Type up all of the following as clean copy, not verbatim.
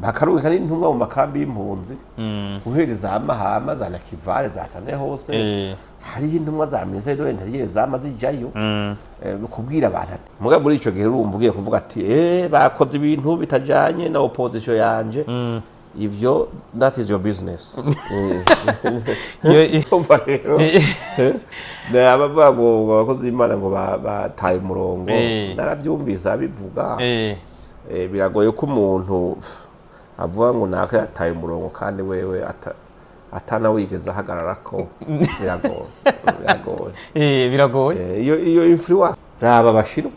Bakarungika n'intumwa mu makambi y'impunzi, guhera za Mahama, za Nakivale, za Tane hose. Hariho intumwa za ministère de l'Intérieur zama zijayo kubwira abantu ati muga muri ico gihe urumva ugiye kuvuga ati bakoze ibintu bitajanye na opposition yanje, ivyo that is your business. Urumva rero, abavuga ngo abakozi b'Imana ngo bataye umurongo, narabyumvise abivuga. Biragoye ko umuntu avuga ngo naka yataye umurongo kandi wewe atanawigeze ahagarara ko biragoye, biragoye. Biragoye. Iyo influence, raba Abashinwa,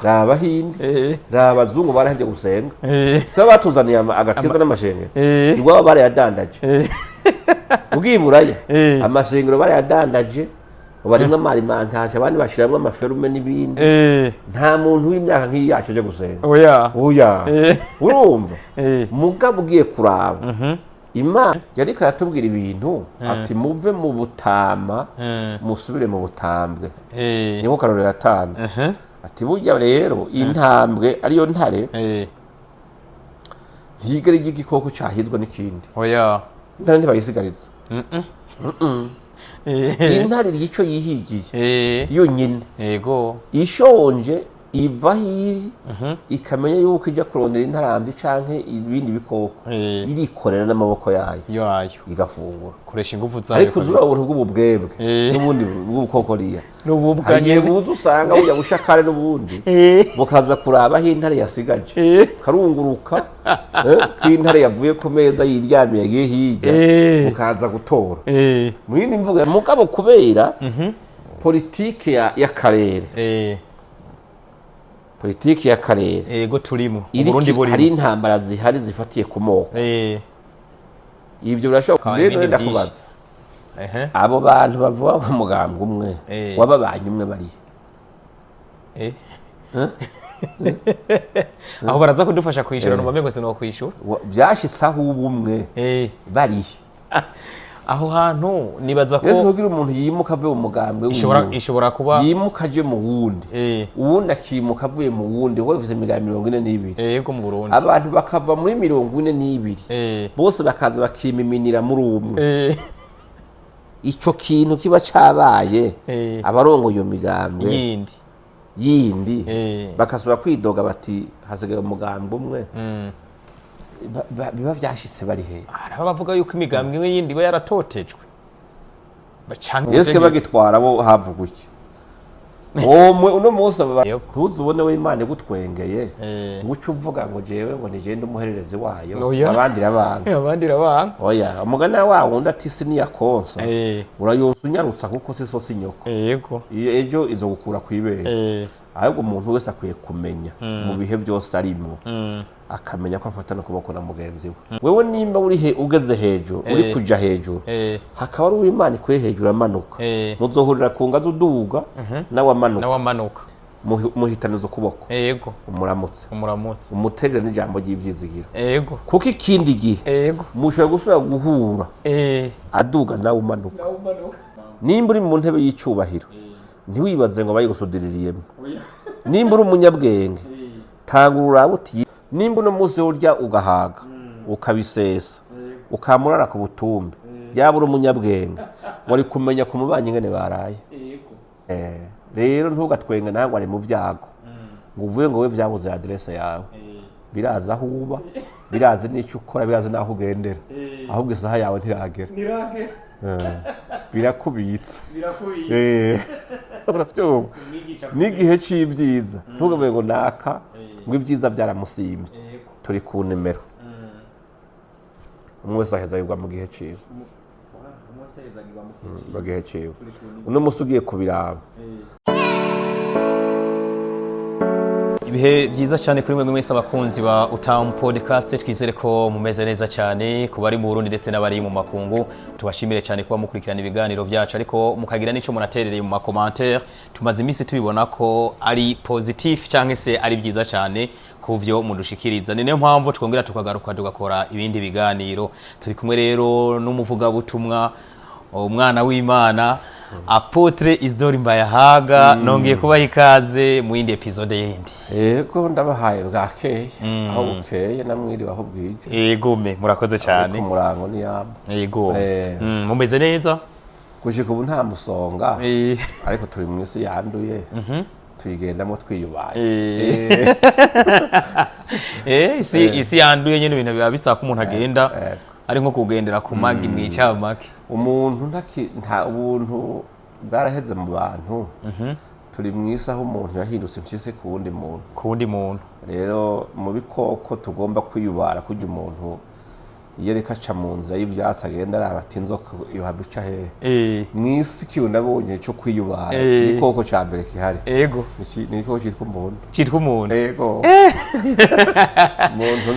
raba Abahinde, raba Abazungu barahevye gusenga. Si bo batuzaniye agakiza n'amashengero? Iwabo barayadandaje. Ugiye i Buraya, amashengero barayadandaje, barimwo ama alimentation, abandi bashiramwo ama ferme n'ibindi. Nta muntu w'imyaka nk'iyi yacu aje gusenga. Oya. Oya. Urumva, mugabo ugiye kuraba, Imana yariko aratubwira ibintu ati muve mu butama, musubire mu butambwe. Niko karorero yatanze, ati burya rero intambwe ariyo ntare ntiyigera irya igikoko cyahizwe n'ikindi. Oya. Intare ntibayisigariza. Intare irya icyo yihigiye yonyine. Ishonje iva aho iri, ikamenya yuko ijya kurondera intarambi canke ibindi bikoko, irikorera n'amaboko yayo, yayo, igafungura. Koresha ingufu zayo. Ariko uzura Kabisa. ubuntu bw'ububwebwe n'ubundi bw'ubukokoriya, n'ububwa hari igihe nyene. buza usanga buya bushakare n'ubundi bukaza kuraba aho intare yasigaje, karunguruka ko intare yavuye ku meza yiryamiye, yagiye hirya, bukaza gutora. Mu yindi mvugo, mugabo kubera politike y'akarere, politike y'akarere Ego, turimo Uburundi hari burimo. intambara zihari zifatiye ku moko. Ivyo birashoboka. Hakaba Rero ibindi ndakubaza, Ehe. abo bantu bavuga ngo umugambwe umwe wababanye umwe barihe? Aho baraza kudufasha kwishura, numva ngo sinokwishura. Vyashitse aho ubumwe barihe? Aho hantu nibaza ko Yesu, kugira umuntu yimuka avuye mu mugambwe ishobora wiwe, ishobora kuba yimuka aje mu wundi, uwundi akimuka avuye mu wundi, kuko bifise imigambi 42. Yego, mu Burundi. Abantu bakava muri 42 bose bakaza bakimiminira muri umwe. Ico kintu kiba cabaye, abarongoye iyo migambwe yindi yindi bakasubira kwidoga bati hasigaye umugambwe umwe. Biba vyashitse bari he? Hari abavuga yuko imigambwe imwe yindi iba yaratotejwe. Bacanga Yesu ubutegetsi. Bagitwara bo havuga iki? Omwe uno munsi Yego. ntuzi ubone we Imana igutwengeye, ngo uce uvuga ngo jewe ngo nigende umuhererezi wayo, Oya. abandi irabanga. Abandi irabanga. Oya, umugani wa wundi ati isi niyakonsa, urayonsa unyarutsa, kuko si so si nyoko. Iyo ejo izogukura kw'ibere. Ahubwo umuntu wese akwiye kumenya mu bihe byose arimwo, akamenya ko afatana ukuboko na mugenzi we. Wewe nimba uri he, ugeze hejuru, uri kuja hejuru, hakaba ari uw'Imana ikuye hejuru amanuka, muzohurira ku ngazi uduga nawe amanuka, nawe amanuka, muhitaniza ukuboko, umuramutse, umuramutse, umutegere n'ijambo ry'ivyizigiro, kuko ikindi gihe mushobora gusubira guhura aduga nawe umanuka. Nimba uri mu ntebe y'icyubahiro, ntiwibaze ngo bayigusudiririyemo. Nimba uri umunyabwenge, tanga ururabe uti nimba uno munsi urya ugahaga ukabisesa, ukamurara ku butumbi, yaba uri umunyabwenge wari kumenya ku mubanyi ingene baraye. Rero ntugatwenge nawe ngo ari mu byago, ngo uvuye ngo we byabuze aderese yawe. Birazi aho uba, birazi n'icyo ukora, birazi n'aho ugendera, ahubwo isaha yawe ntiragera. Birakubitsa. Uravyumva, n'igihe c'ibyiza ntugavuge ngo naka ngo ibyiza byaramusimbye. Turi ku nimero, umwe wese aheza yugwa mu gihe ciwe, mu gihe ciwe. Uno musi ugiye kubiraba. Ibihe byiza cyane kuri mwebwe mwese abakunzi ba Utamu Podcast. Twizere ko mumeze neza cyane, ku bari mu Burundi ndetse n'abari mu makungu. Tubashimire cyane kuba mukurikirana ibiganiro byacu, ariko mukagira n'ico munaterereye mu ma commentaire. Tumaze iminsi tubibona ko ari positif cyangwa se ari byiza cyane ku byo mudushikiriza. Ni niyo mpamvu twongera tukagaruka tugakora ibindi biganiro. Turi kumwe rero n'umuvugabutumwa, umwana w'Imana. Apôtre Isidore Mbayahaga, nongeye kubaha ikaze mu yindi épisode yindi. Yego, ndabahaye bwakeye aho bukeye, namwiriwe aho bwije. Yego me, murakoze cyane. Ku murango niyamba. Yego. Mumeze neza? Gushika ubu nta musonga, ariko turi mu isi yanduye, tuyigendamo twiyubaye. Isi yanduye nyine, ibintu biba bisaba ko umuntu agenda ari nko kugendera ku magi mw'icamake. Umuntu nta ubuntu bwaraheze mu bantu. Turi mu isi aho umuntu yahindutse impyisi ku wundi muntu. Ku wundi muntu. Rero mu bikoko tugomba kwiyubara, kurya umuntu iyo ariko aca mu nzira y'ibyatsi agenda araba ati: "Inzoka yohava ica hehe?" Mu isi ikintu nabonye cyo kwiyubara, igikoko cya mbere gihari ni igikoko cyitwa umuntu. Cyitwa umuntu. Yego, umuntu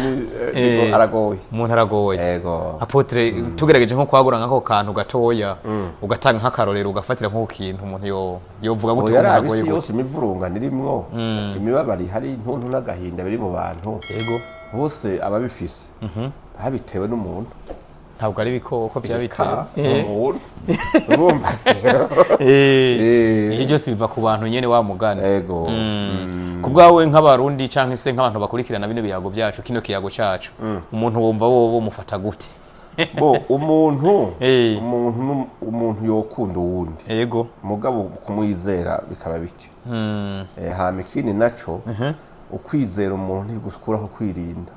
ni aragoye. Umuntu aragoye. Yego. Apôtre, tugerageje nko kwagura nk'ako kantu gatoya, ugatanga nk'akarorero, ugafatira nk'ako kintu, umuntu yo yovuga gute ko Oya, umuntu raba agoye isi gute? yose, imivurungano irimwo, imibabaro ihari, intuntu n'agahinda biri mu bantu bose, ababifise babitewe n'umuntu. Ntabwo ari ibikoko byabitewe. Eka, umuntu, urumva rero. Ibyo byose biva ku bantu nyene, wa mugani. Yego. Ku bwawe, nk'Abarundi canke se nk'abantu bakurikirana bino biyago byacu, kino kiyago cacu, umuntu wumva wowe mufata gute? Bo umuntu, umuntu umuntu yokunda uwundi, mugabo kumwizera bikaba bike. Hama ikindi naco, ukwizera umuntu ntibigukuraho kwirinda.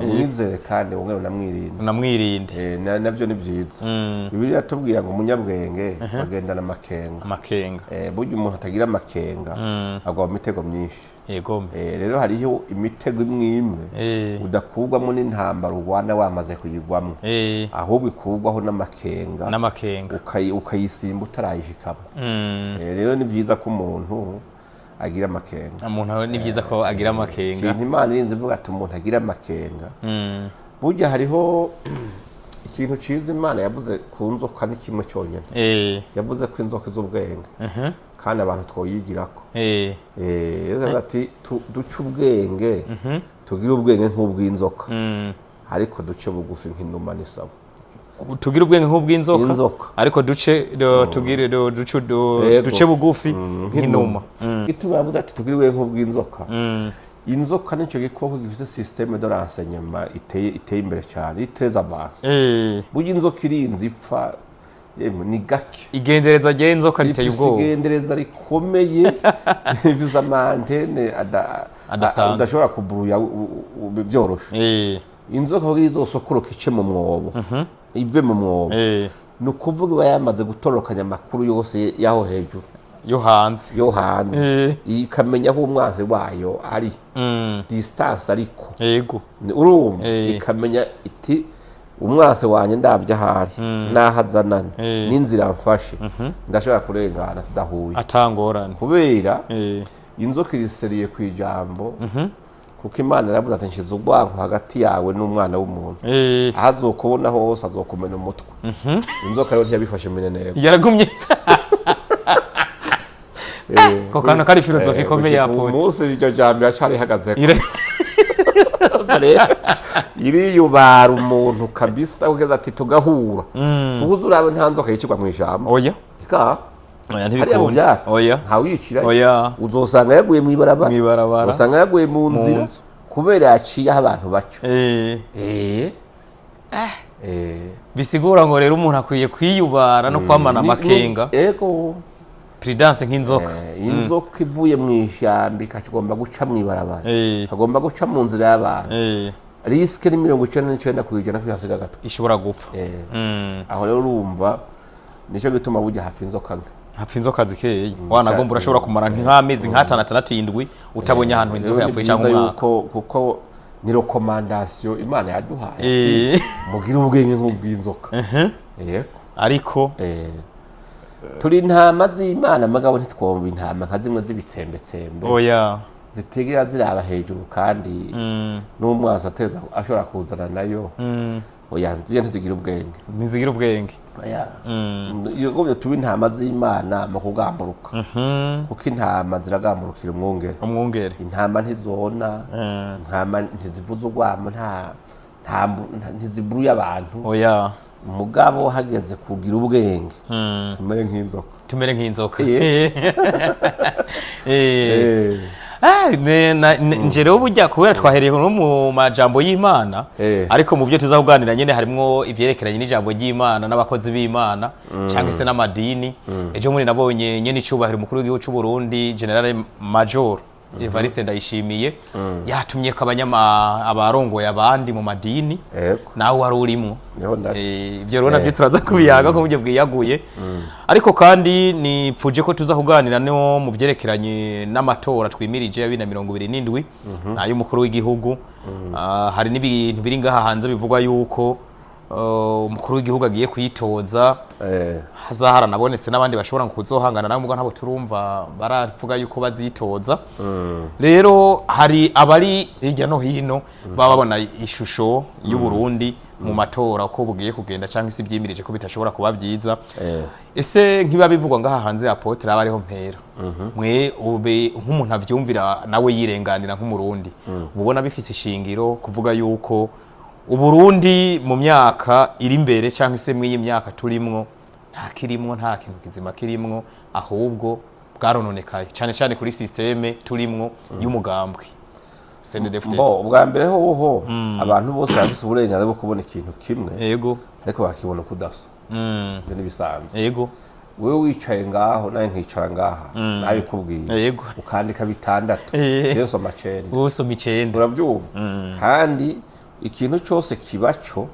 Umwizere kandi wongere unamwirinde. Unamwirinde. Navyo ni vyiza. Bibiliya iratubwira ngo umunyabwenge bagendana amakenga. Amakenga. Burya umuntu atagira amakenga agwa mu mitego myinshi. Rero hariho imitego imwe imwe udakurwamo n'intambara urwana wamaze kuyigwamo, ahubwo ikurwaho n'amakenga. N'amakenga. Ukayisimba utarayishikamo. Rero ni vyiza ko umuntu agira amakenga. Umuntu ni byiza ko agira amakenga. Ikintu Imana irinze ivuga ati umuntu agira amakenga, burya hariho ikintu ciza Imana yavuze ku nzoka, ni kimwe cyonyine. Yavuze ko inzoka iz'ubwenge kandi abantu twoyigirako. Yavuze ati: "Duce ubwenge, tugire ubwenge nk'ubw'inzoka, ariko duce bugufi nk'inuma n'isabo." Tugire ubwenge nk'ubw'inzoka. Inzoka. Ariko duce tugire duce duce bugufi nk'inuma. Ituma yavuze ati tugire ubwenge nk'ubw'inzoka, inzoka nicyo gikoko gifite système de renseignement iteye imbere cyane, très avancé. Burya inzoka irinze ipfa, yemwe, ni gake. Igendereza ry'inzoka riteye Ifise ubwoba. igendereza rikomeye, ifise ama antennes Adasanzwe. udashobora kuburuya byoroshe. Inzoka kugira izosokoroka ice mu mwobo, ive mu mwobo, ni ukuvuga iba yamaze gutorokanya amakuru yose y'aho hejuru. Yo hanze. Yo hanze. Ikamenya aho umwanzi wayo ari, distance ariko. Urumva, ikamenya iti: "Umwansi wanjye ndabye ahari n'aho azanana n'inzira mfashe, ndashobora kurengana tudahuye." Atangorane. Kubera inzoka iriseriye ku ijambo, kuko Imana yaravuze ati: "Nshize urwango hagati yawe n'umwana w'umuntu, aho azokubona hose azokumena umutwe." Inzoka rero ntiyabifashe mineneko. Yaragumye ko kantu kari philosophie ikomeye ya Gushika uyu Apôtre. munsi iryo jambo iracari ihagaze. Iriyubara umuntu kabisa, kugeza ati tugahura, kuko uzi urabe, nta nzoka yicirwa mu ijambo. Oya. Eka. Oya. Hariya mu Ntibikunda. byatsi Oya. ntawiyicira. Oya. Uzosanga yaguye mu ibarabara. Mw'ibarabara. Usanga yaguye mu nzira, nzu. kubera yaciye aho abantu baca. Bisigura ngo rero umuntu akwiye kwiyubara no kwamana amakenga. Ego. Prudence nk'inzoka. Inzoka ivuye mu ishyamba ikagomba guca mu ibarabara, ikagomba guca mu nzira y'abantu, risque ni 99% kwihasiga gato. Ishobora gupfa. Aho rero urumva nicyo gituma burya hafi inzoka nke. Hapfa inzoka zikeye, wanagomba urashobora kumara nk'amezi nk'atanu, atandatu, indwi utabonye ahantu inzoka Rero ni yapfuye cyangwa byiza umwaka. yuko, kuko ni recommandation Imana yaduhaye, mugire ubwenge nk'ubw'inzoka. Yego. Ariko Turi intama z'Imana, mugabo ntitwomba intama nka zimwe z'ibitsembetsembe oya zitegera ziraba hejuru, kandi n'umwanzi ateza ashobora kuzana nayo. Oya, nziye ntizigira ubwenge. Ntizigira ubwenge. Iyo gomye tuba intama z'Imana mu kugamburuka, kuko intama ziragamburukira umwungere. Umwungere. Intama ntizona, intama ntizivuza urwamo, nta ntiziburuye abantu. Oya. Mugabo hageze kugira ubwenge, tumere nk'inzoka. Tumere nk'inzoka. Ah, nje rero burya kubera twahereye no mu majambo y'Imana, ariko mu byo tuza kuganira nyene harimwo ivyerekeranye n'ijambo ry'Imana n'abakozi b'Imana cyangwa se n'amadini. Ejo muri nabonye nyene icubahiro umukuru w'igihugu c'u Burundi, Général Major Evariste Ndayishimiye, yatumye ko abanyama abarongoye abandi mu madini, nawe wari urimwo. Niho ndari. Ibyo rero nabyo turaza kubiyaga ko buryo bwiyaguye, ariko kandi nipfuje ko tuza kuganira no mu byerekeranye n'amatora twimirije ya 2027 n'ay'umukuru w'igihugu. Ah, hari n'ibintu biri ngaha hanze bivugwa yuko umukuru w'igihugu agiye kuyitoza, hazaharanabonetse n'abandi bashobora kuzohangana nawe, muga ntabo turumva baravuga yuko bazitoza. Rero hari abari hirya no hino baba babona ishusho y'u Burundi mu matora uko bugiye kugenda cyangwa se ibyimirije ko bitashobora kuba byiza. Ese nk'ibiba bivugwa ngaha hanze ya apôtre, aba ariho mpera, mwe ube nk'umuntu avyumvira nawe yirenganira nk'Umurundi, ubona bifise ishingiro kuvuga yuko Uburundi mu myaka iri imbere cyangwa se mw'iyi myaka turimwo nta kirimwo, nta kintu kizima kirimwo, ahubwo bwarononekaye cyane cyane kuri système turimwo y'umugambwe CNDD-FDD? Bo, ubwa mbere hoho abantu bose bafise uburenganzira bwo kubona ikintu kimwe, ariko bakibona uko udasa. Ibyo ntibisanzwe. Wewe wicaye ngaho, nawe nkicara ngaha, nabikubwiye, ukandika bitandatu, rero soma cenda. Usoma icenda. Urabyumva? Kandi ikintu cyose kiba cyo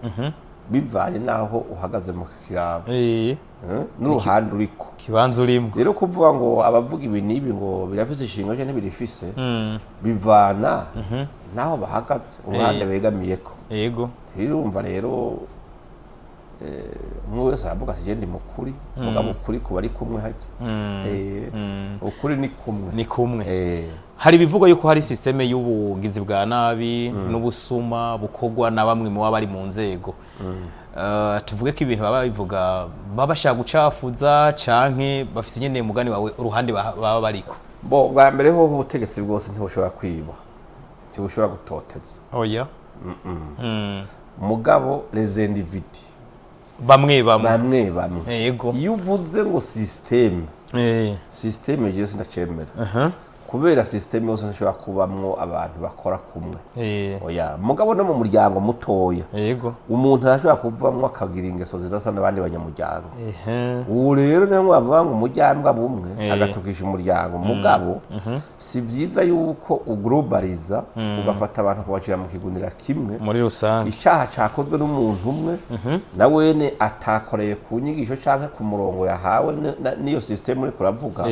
bivanye n'aho uhagaze mu kirabo, n'uruhande uriko, kibanza urimo. Rero kuvuga ngo abavuga ibi n'ibi ngo birafise ishinga cyangwa ntibirifise, bivana n'aho bahagaze, uruhande begamiyeko. Urumva rero, umwe wese aravuga ati: "Genda mukuri." Mugabo ukuri kuba ari kumwe hajya. Ukuri ni kumwe. Ni kumwe. Hari ibivugwa yuko hari système y'ubugizi bwa nabi n'ubusuma bukorwa na bamwe mu baba bari mu nzego. Tuvuge ko ibintu baba bivuga baba bashaka gucafuza canke bafise nyene mugani wawe uruhande baba bariko? Bo, bwa mbere hoho ubutegetsi bwose ntibushobora kwiba, ntibushobora gutoteza. Oya. Mugabo les individus, bamwe bamwe. Bamwe bamwe. Iyo uvuze ngo système, système jewe sindacemera, kubera système yose ntishobora kubamwo abantu bakora kumwe. Oya. Mugabo no mu muryango mutoya, umuntu arashobora kuvamwo akagira ingeso zidasa n'abandi banyamuryango. Ubu rero niyo bavuga ngo umuryango bumwe agatukisha umuryango. Mugabo si byiza yuko uglobaliza, ugafata abantu ukabashyira mu kigunira kimwe. Muri rusange. Icyaha cyakozwe n'umuntu umwe, na wene atakoreye ku nyigisho cyangwa ku murongo yahawe n'iyo système uriko uravuga,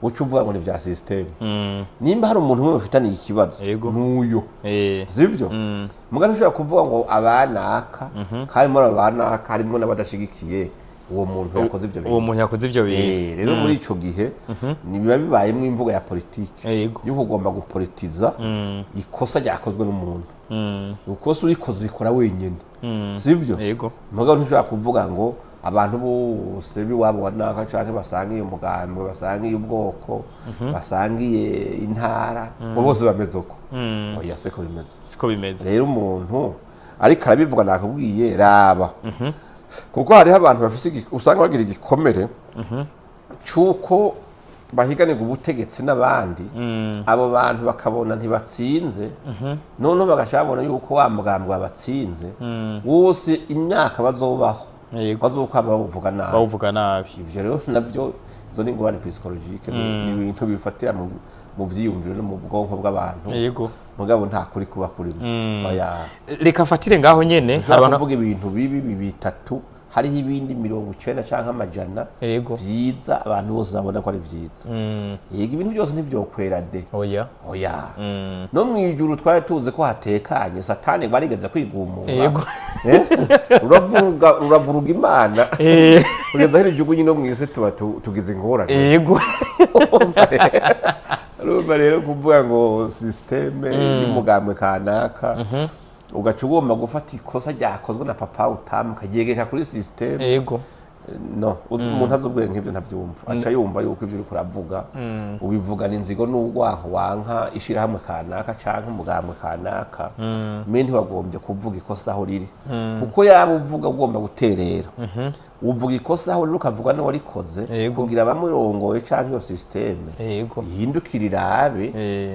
uca uvuga ngo ni vya système. Nimba hari umuntu umwe bafitaniye ikibazo, n'uyo, sivyo? Mugabo ntushobora kuvuga ngo abanaka, kandi muri abo banaka harimo n'abadashigikiye uwo muntu yakoze ibyo uwo bintu. Muntu yakoze ivyo bintu. Rero muri ico gihe biba bibayemo imvugo ya politike yuko ugomba gupolitiza ikosa ryakozwe n'umuntu. Ikosa urikoze urikora wenyine, sivyo? Mugabo ntushobora kuvuga ngo abantu bose b'iwabo wa naka canke basangiye umugambi, basangiye ubwoko, basangiye intara, ngo bose bameze uko. Oya, siko bimeze. Siko bimeze. Rero umuntu ariko arabivuga, nakubwiye, raba, kuko hariho abantu bafise usanga bagira igikomere c'uko bahiganirwa ubutegetsi n'abandi, abo bantu bakabona ntibatsinze, noneho bagaca babona yuko wa mugambwe wabatsinze wose imyaka bazobaho bazokwama bawuvuga nabi. Bawuvuga nabi. Ivyo rero navyo, izo ni ingorane psychologique, ni ibintu bifatira mu vyiyumviro no mu bwonko bw'abantu. Mugabo nta kuri kuba kurimo, oya. Reka mfatire ngaho nyene, hari ushobora abantu kuvuga ibintu bibi bitatu, hariho ibindi 90 canke 100 vyiza, abantu bose babona ko ari vyiza. Yego, ibintu byose ntibyokwera de. Oya. Oya. No mw'ijuru twari tuzi ko hatekanye, Satani barigeze kwigumura. Uravuga, uravuruga Imana kugeza aho irijugunye no mw'isi tuba tugize ingorane. Urumva rero, kuvuga ngo système y'umugambwe kanaka, ugaca ugomba gufata ikosa ryakozwe na papa utamu ukaryegeka kuri système. No, umuntu azi ubwenge nk'ibyo ntabyumva, aca yumva yuko ibyo uriko uravuga ubivugana inzigo n'urwanko, wanka ishirahamwe kanaka canke umugambwe kanaka. Mbe ntiwagombye kuvuga ikosa aho riri, kuko yaba uvuga ugomba guterera, uvuga ikosa aho riri, ukavuga n'uwarikoze, kugira abamurongoye canke iyo système ihindukire irabe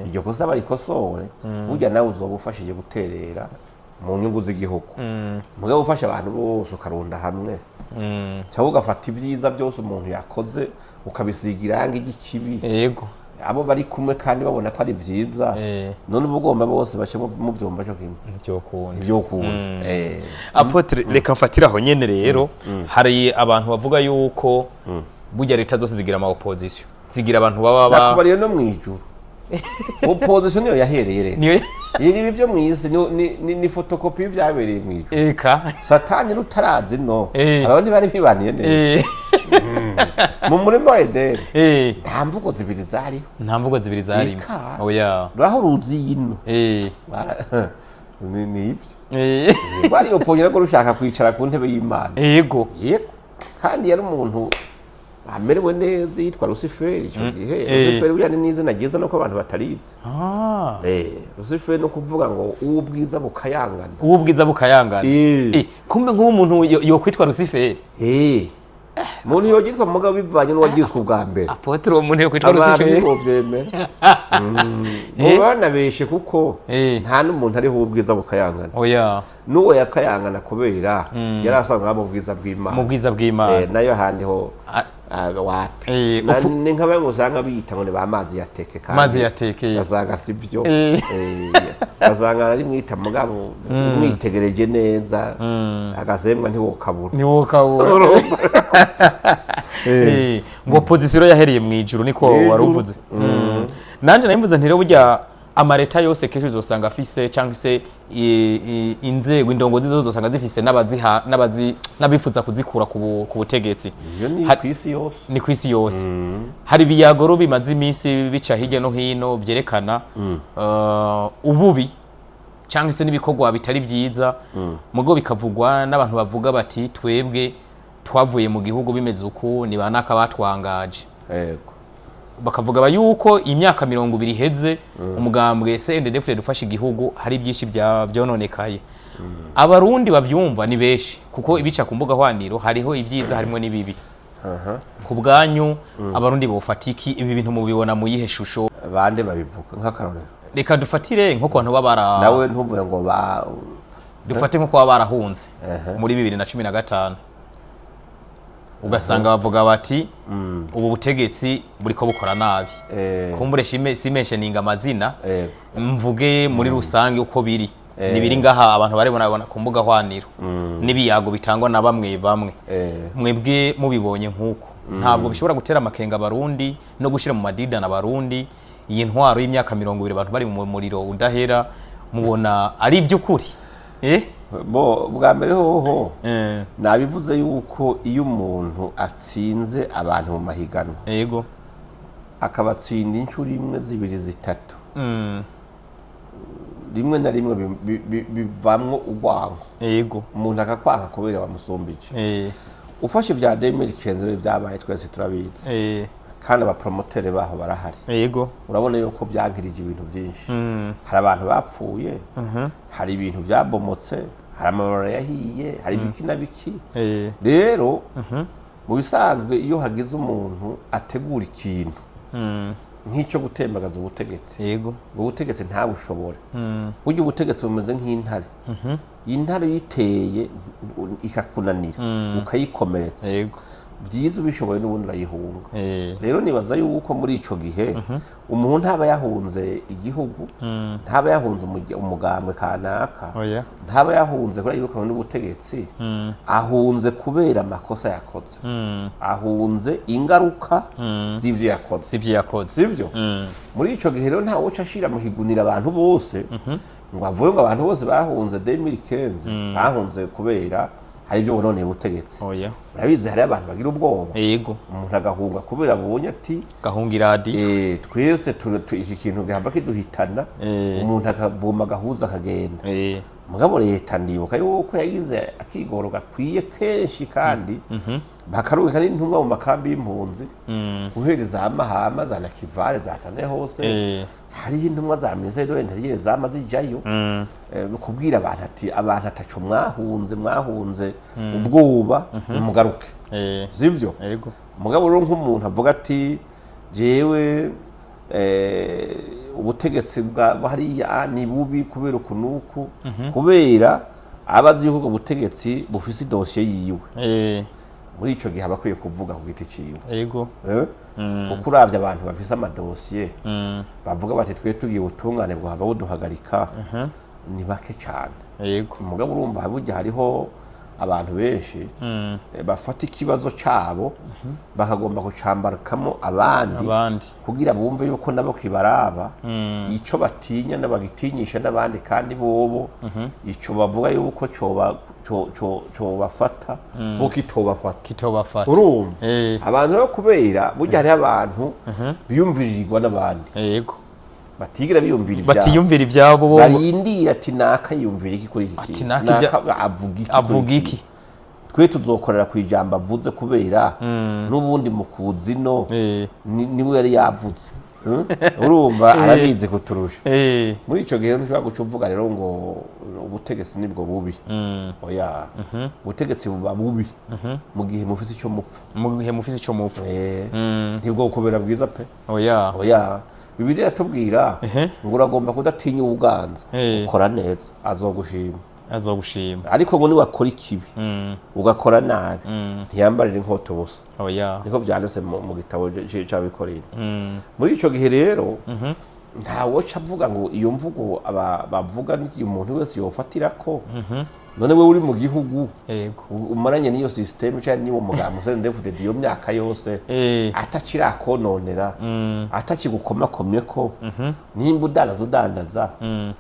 iryo kosa barikosore. Burya nawe uzoba ufashije guterera mu nyungu z'igihugu. Mugabo ufasha abantu bose ukarunda hamwe, cyangwa ugafata ibyiza byose umuntu yakoze ukabisiga irangi ry'ikibi, abo bari kumwe kandi babona ko ari byiza, none uba ugomba bose bace mubyumva cyo kimwe? Ntibyokunda. Ntibyokunda. Apôtre, reka mfatire aho nyene. Rero hari abantu bavuga yuko burya leta zose zigira ama opposition, zigira abantu baba ba Nakubariye no mu ijuru opposition niyo yahereye rero. Niyo. Ibi byo mu isi ni photocopie y'ibyabereye mu ijuru. Satani rutarazi no abandi bari bibaniye neza mu murima wa Edeni. Nta mvugo zibiri zariho. Nta mvugo zibiri zarimo. Eka. Oya. Uraho ruzi ino. Ni ibyo. Rwari oponyera ko rushaka kwicara ku ntebe y'Imana. Yego, kandi yari umuntu amerewe neza yitwa Rusiferi icyo gihe. Rusiferi buriya ni n'izina ryiza, nuko abantu batarizi. Rusiferi no kuvuga ngo uw'ubwiza bukayangana. Uw'ubwiza bukayangana. Kumbe nk'ubu umuntu yokwitwa Rusiferi? Umuntu yogitwa mugabo bivanye n'uwagiswe ubwa mbere. Apôtre, uwo muntu yokwitwa Abantu Rusiferi? ntibovyemera mu banabeshe, kuko nta n'umuntu ariho ubwiza bukayangana. Oya. N'uwo yakayangana kubera yari asanzwe ari mu bwiza bw'Imana. Mu bwiza bw'Imana. Nayo handi ho wapi. Ni nka bamwe usanga biyita ngo ni ba mazi yateke, kandi Mazi yateke. ugasanga si byo. Ugasanga arimwita, mugabo umwitegereje neza agasembwa ntiwokabura. Ntiwokabura. Ngo opposition yahereye mu ijuru, niko Mw'ijuru. wari uvuze. Nanje narimvuze nti rero burya amareta yose kenshi uzosanga afise, cyangwa se inzego, indongozi zose uzosanga zifise n'abaziha n'abazi n'abifuza kuzikura ku butegetsi. Iyo ni ku isi yose. Ni ku isi yose. Hari ibiyagoro bimaze iminsi bica hirya no hino byerekana ububi cyangwa se n'ibikorwa bitari byiza, mugo bikavugwa n'abantu bavuga bati twebwe twavuye mu gihugu bimeze uku, ni ba naka batwangaje. Bakavuga ba yuko imyaka 20 iheze umugambwe CNDD-FDD ufashe igihugu, hari byinshi byononekaye. Abarundi babyumva ni benshi, kuko ibica ku mbuga hwaniro hariho ibyiza, harimo n'ibibi. Ku bwanyu, abarundi bofata iki? Ibi bintu mubibona mu yihe shusho? Bande babivuga nk'akarorero? Reka dufatire nko ku bantu baba bara Nawe ntuvuge ngo ba Dufate nko kuba barahunze muri 2015, ugasanga bavuga bati ubu butegetsi buriko bukora nabi. Kumbure shime simesheninga amazina, mvuge muri rusange uko biri. Nibiri ngaha abantu baribona ku mbuga hwaniro n'ibiyago bitangwa na bamwe bamwe. Mwebwe mubibonye nk'uko, ntabwo bishobora gutera amakenga abarundi no gushyira mu madidana abarundi? Iyi ntwaro y'imyaka 20 abantu bari mu muriro udahera, mubona ari iby'ukuri? Bo, bwa mbere hoho nabivuze yuko iyo umuntu atsinze abantu mu mahiganwa, akabatsinda inshuro imwe, zibiri, zitatu, rimwe na rimwe bivamwo urwango. Umuntu akakwaka kubera wamusumbije. Ufashe ibya 2015 byabaye, twese turabizi, kandi abapromoteurs baho barahari. Urabona yuko byankirije ibintu byinshi. Hari abantu bapfuye, hari ibintu byabomotse, hari amabarabara yahiye, hari ibiki na biki. Rero mu bisanzwe iyo hagize umuntu ategura ikintu nk'icyo gutembagaza ubutegetsi, ubwo butegetsi ntabushobore. Burya ubutegetsi bumeze nk'intare. Intare uyiteye ikakunanira, ukayikomeretsa, byiza ubishoboye n'ubundi urayihunga. Rero nibaza yuko muri ico gihe umuntu ntaba yahunze igihugu, ntaba yahunze umugambwe kanaka, Oya. ntaba yahunze kubera yirukanwe n'ubutegetsi. Ahunze kubera amakosa yakoze, ahunze ingaruka z'ivyo yakoze. Sivyo yakoze. Sivyo? Muri ico gihe rero ntawe uca ashira mu kigunira abantu bose ngo avuge ngo abantu bose bahunze 2015 bahunze kubera hari ibyo bononeye ubutegetsi. Oya. Urabizi, hariyo abantu bagira ubwoba, umuntu agahunga kubera abonye ati gahunga iradiyo. Twese iki kintu gihava kiduhitana. Umuntu akavuma agahuza akagenda. Mugabo leta ndibuka yuko yagize akigoro gakwiye kenshi, kandi bakarungika n'intumwa mu makambi y'impunzi, guhera za Mahama, za Nakivale, za Tanzania hose. Hariho intumwa za ministère de l'Intérieur zama zijayo kubwira abantu ati abantu ataco mwahunze, mwahunze ubwoba, nimugaruke. Sivyo? Yego. Mugabo rero nk'umuntu avuga ati jewe ubutegetsi bwa hariya ni bubi kubera uku n'uku, kubera aba azi yuko ubwo butegetsi bufise idosiye yiwe, muri ico gihe aba akwiye kuvuga ku giti ciwe. Kuko uravye abantu bafise amadosiye bavuga bati twe tugiye ubutungane bwahava buduhagarika, ni bake cane. Mugabo urumva burya hariho abantu benshi bafata ikibazo cabo bakagomba kucambarukamo abandi, abandi, kugira bumve yuko nabo kibaraba, ico batinya n'abagitinyisha n'abandi, kandi bobo ico bavuga yuko coba cobafata bo kitobafata. Kitobafata. Urumva abantu rero, kubera burya hariho abantu biyumviririrwa n'abandi, batigira biyumvira ivyabo. Batiyumvira ibyabo bo. Barindira ati naka yumvira iki kuri iki Ati kintu? naka Naka avuga iki kuri avuga iki? Iki? Twe tuzokorera ku ijambo avuze, kubera n'ubundi mu kuzino niwe yari yavuze. Urumva arabizi kuturusha. Muri ico gihe ntushobora guca uvuga rero ngo ubutegetsi nibwo bubi. Oya, ubutegetsi buba bubi mu gihe mufise ico mupfa. Mu gihe mufise ico mupfa. Ntibwo bukubera bwiza pe. Oya. Oya, Bibiliya iratubwira ngo uragomba kudatinya ubuganza, ukora neza azogushima. Azogushima. Ariko ngo niwakora ikibi, ugakora nabi, ntiyambarira inkota ubusa. Oya. Niko vyanditse mu gitabo c'Abikorintho. Muri ico gihe rero ntawoca avuga ngo iyo mvugo bavuga ni umuntu wese yofatirako. None wewe uri mu gihugu, umaranye n'iyo système cyangwa n'iwo mugambi CNDD-FDD iyo myaka yose, atakirakononera, atakigukomakomye, ko nimba udandaza udandaza,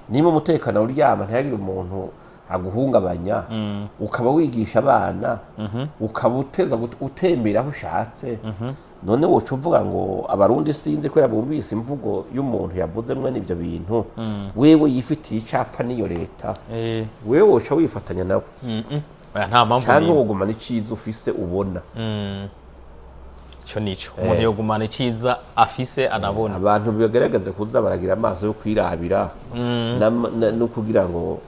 nimba umutekano uryama ntihagire umuntu aguhungabanya, ukaba wigisha abana, ukaba uteza utembera aho ushatse, none woca uvuga ngo Abarundi sinzi kubera bumvise imvugo y'umuntu yavuze mwene ibyo bintu, wewe yifitiye icapfa n'iyo leta, wewe woca wifatanya nawe? Oya, nta mpamvu Canke n'imwe. wogumana iciza ufise ubona. Ico nico, umuntu yogumana iciza afise anabona. Abantu bagerageze kuza baragira amaso yo kwirabira no kugira ngo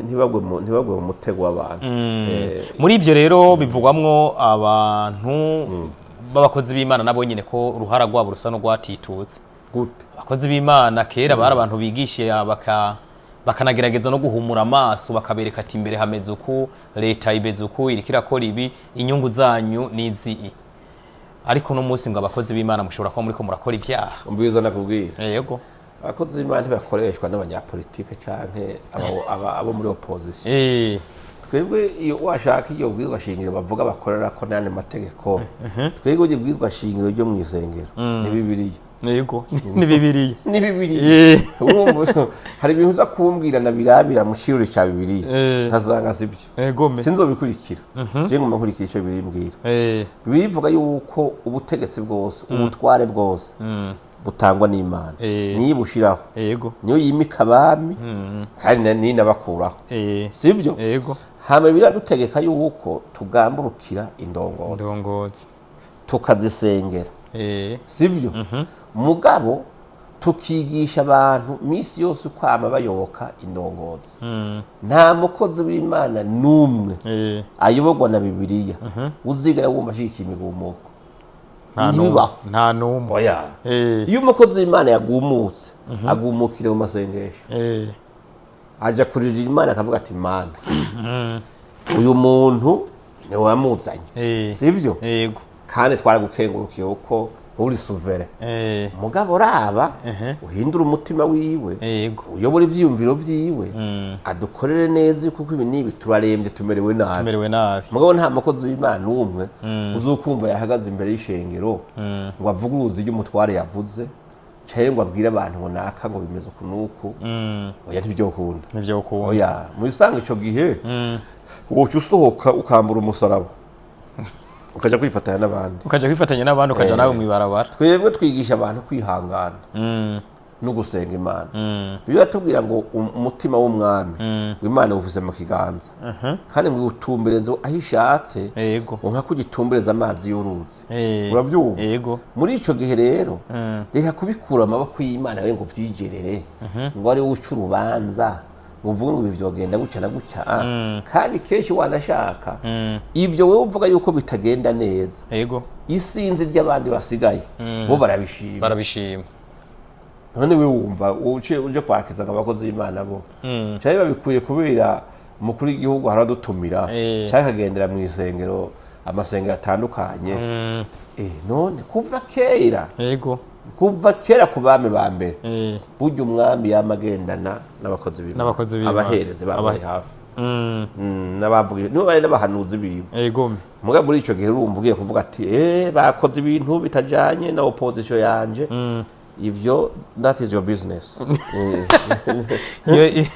ntibagwe mu mutego w'abantu. Muri ibyo rero bivugwamwo abantu b'abakozi b'Imana nabo nyine ko uruhara rwabo rusa n'urwatitutse. Gute? Abakozi b'Imana kera bari abantu bigisha, bakanagerageza no guhumura amaso, bakabereka ati imbere hameze uku, leta imeze uku, iriko irakora ibi, inyungu zanyu nizi. Ariko uno munsi ngo abakozi b'Imana mushobora kuba muriko murakora ibyaha. Umviza nakubwira. Yego. Abakozi b'Imana ntibakoreshwa n'abanyapolitike canke abo muri opposition. Twebwe iyo washaka iyo bwirizwa shingiro bavuga bakorera ko n'andi mategeko, twebwe iryo bwirizwa shingiro ryo mu isengero ni Bibiliya. Yego, ni Bibiliya. Ni Bibiliya. Urumva hari ibintu uza kumbwira na birabira mu kiruri ca Bibiliya, nkasanga sibyo, Egome. sinzobikurikira. Je nguma nkurikira ico Bibiliya imbwira. Bibiliya ivuga yuko ubutegetsi bwose, ubutware bwose butangwa n'Imana. Niyo ibushiraho, niyo yimika abami, kandi niyo inabakuraho. Sibyo? Yego. Hama biradutegeka yuko tugamburukira indongozi, Ndongozi, tukazisengera. Sibyo? Mugabo tukigisha abantu misi yose kwama bayoboka indongozi. Nta mukozi w'Imana n'umwe ayoborwa na Bibiliya uzigera wumva ashyigikiye imigumuko. Nta n'umwe. Ntibibaho. Nta n'umwe. Oya. Iyo umukozi w'Imana yagumutse, agumukira mu masengesho, aja kuririra Imana akavuga ati Imana, uyu muntu niwe wamuzanye. Sibyo? Yego. Kandi twaragukengurukiye kuko uri souverain. Mugabo raba uhindura umutima wiwe, uyobora ivyiyumviro vyiwe, adukorere neza, kuko ibi nibi turarembye, tumerewe nabi. Tumerewe nabi. Mugabo nta mukozi w'Imana umwe uzokumva yahagaze imbere y'ishengero ngo avuguruze ibyo umutware yavuze, canke ngo abwire abantu ngo naka ngo bimeze uku n'uku. Oya, ntibyokunda. Nivyo ukunda. Oya, mu isanga ico gihe woca usohoka ukambura umusaraba ukaja kwifatanya n'abandi. Ukaja kwifatanya n'abandi, ukaja nawe mw'ibarabara. Twebwe twigisha abantu kwihangana. No gusenga Imana. Bibiliya tubwira ngo umutima w'umwami ngo Imana iwufise mu kiganza, kandi ngo iwutumbereze aho ishatse, ngo nka kugitumbereza amazi y'uruzi. Urabyumva? Yego. Muri ico gihe rero, reka kubikura amaboko y'Imana we ngo vyigerere, ngo ari wowe uca urubanza, ngo uvuge ngo ibi vyogenda gutya na gutya. Kandi kenshi wanashaka ivyo wowe uvuga yuko bitagenda neza, isinzi ry'abandi basigaye bo barabishima. Barabishima. None we wumva uciye uje kwakiza ngo abakozi b'Imana bo cyari babikuye kubera umukuru w'igihugu haradutumira, cyangwa akagendera mu isengero, amasengero atandukanye. None kuva kera, kuva kera ku bami ba mbere, burya umwami yama agendana n'abakozi b'Imana, N'abakozi b'Imana. abaherezi bambaye hafi. N'abavuga nibo bari n'abahanuzi biwe. Muga muri ico gihe urumva ugiye kuvuga ati bakoze ibintu bitajanye na opposition yanje, ivyo that is your business.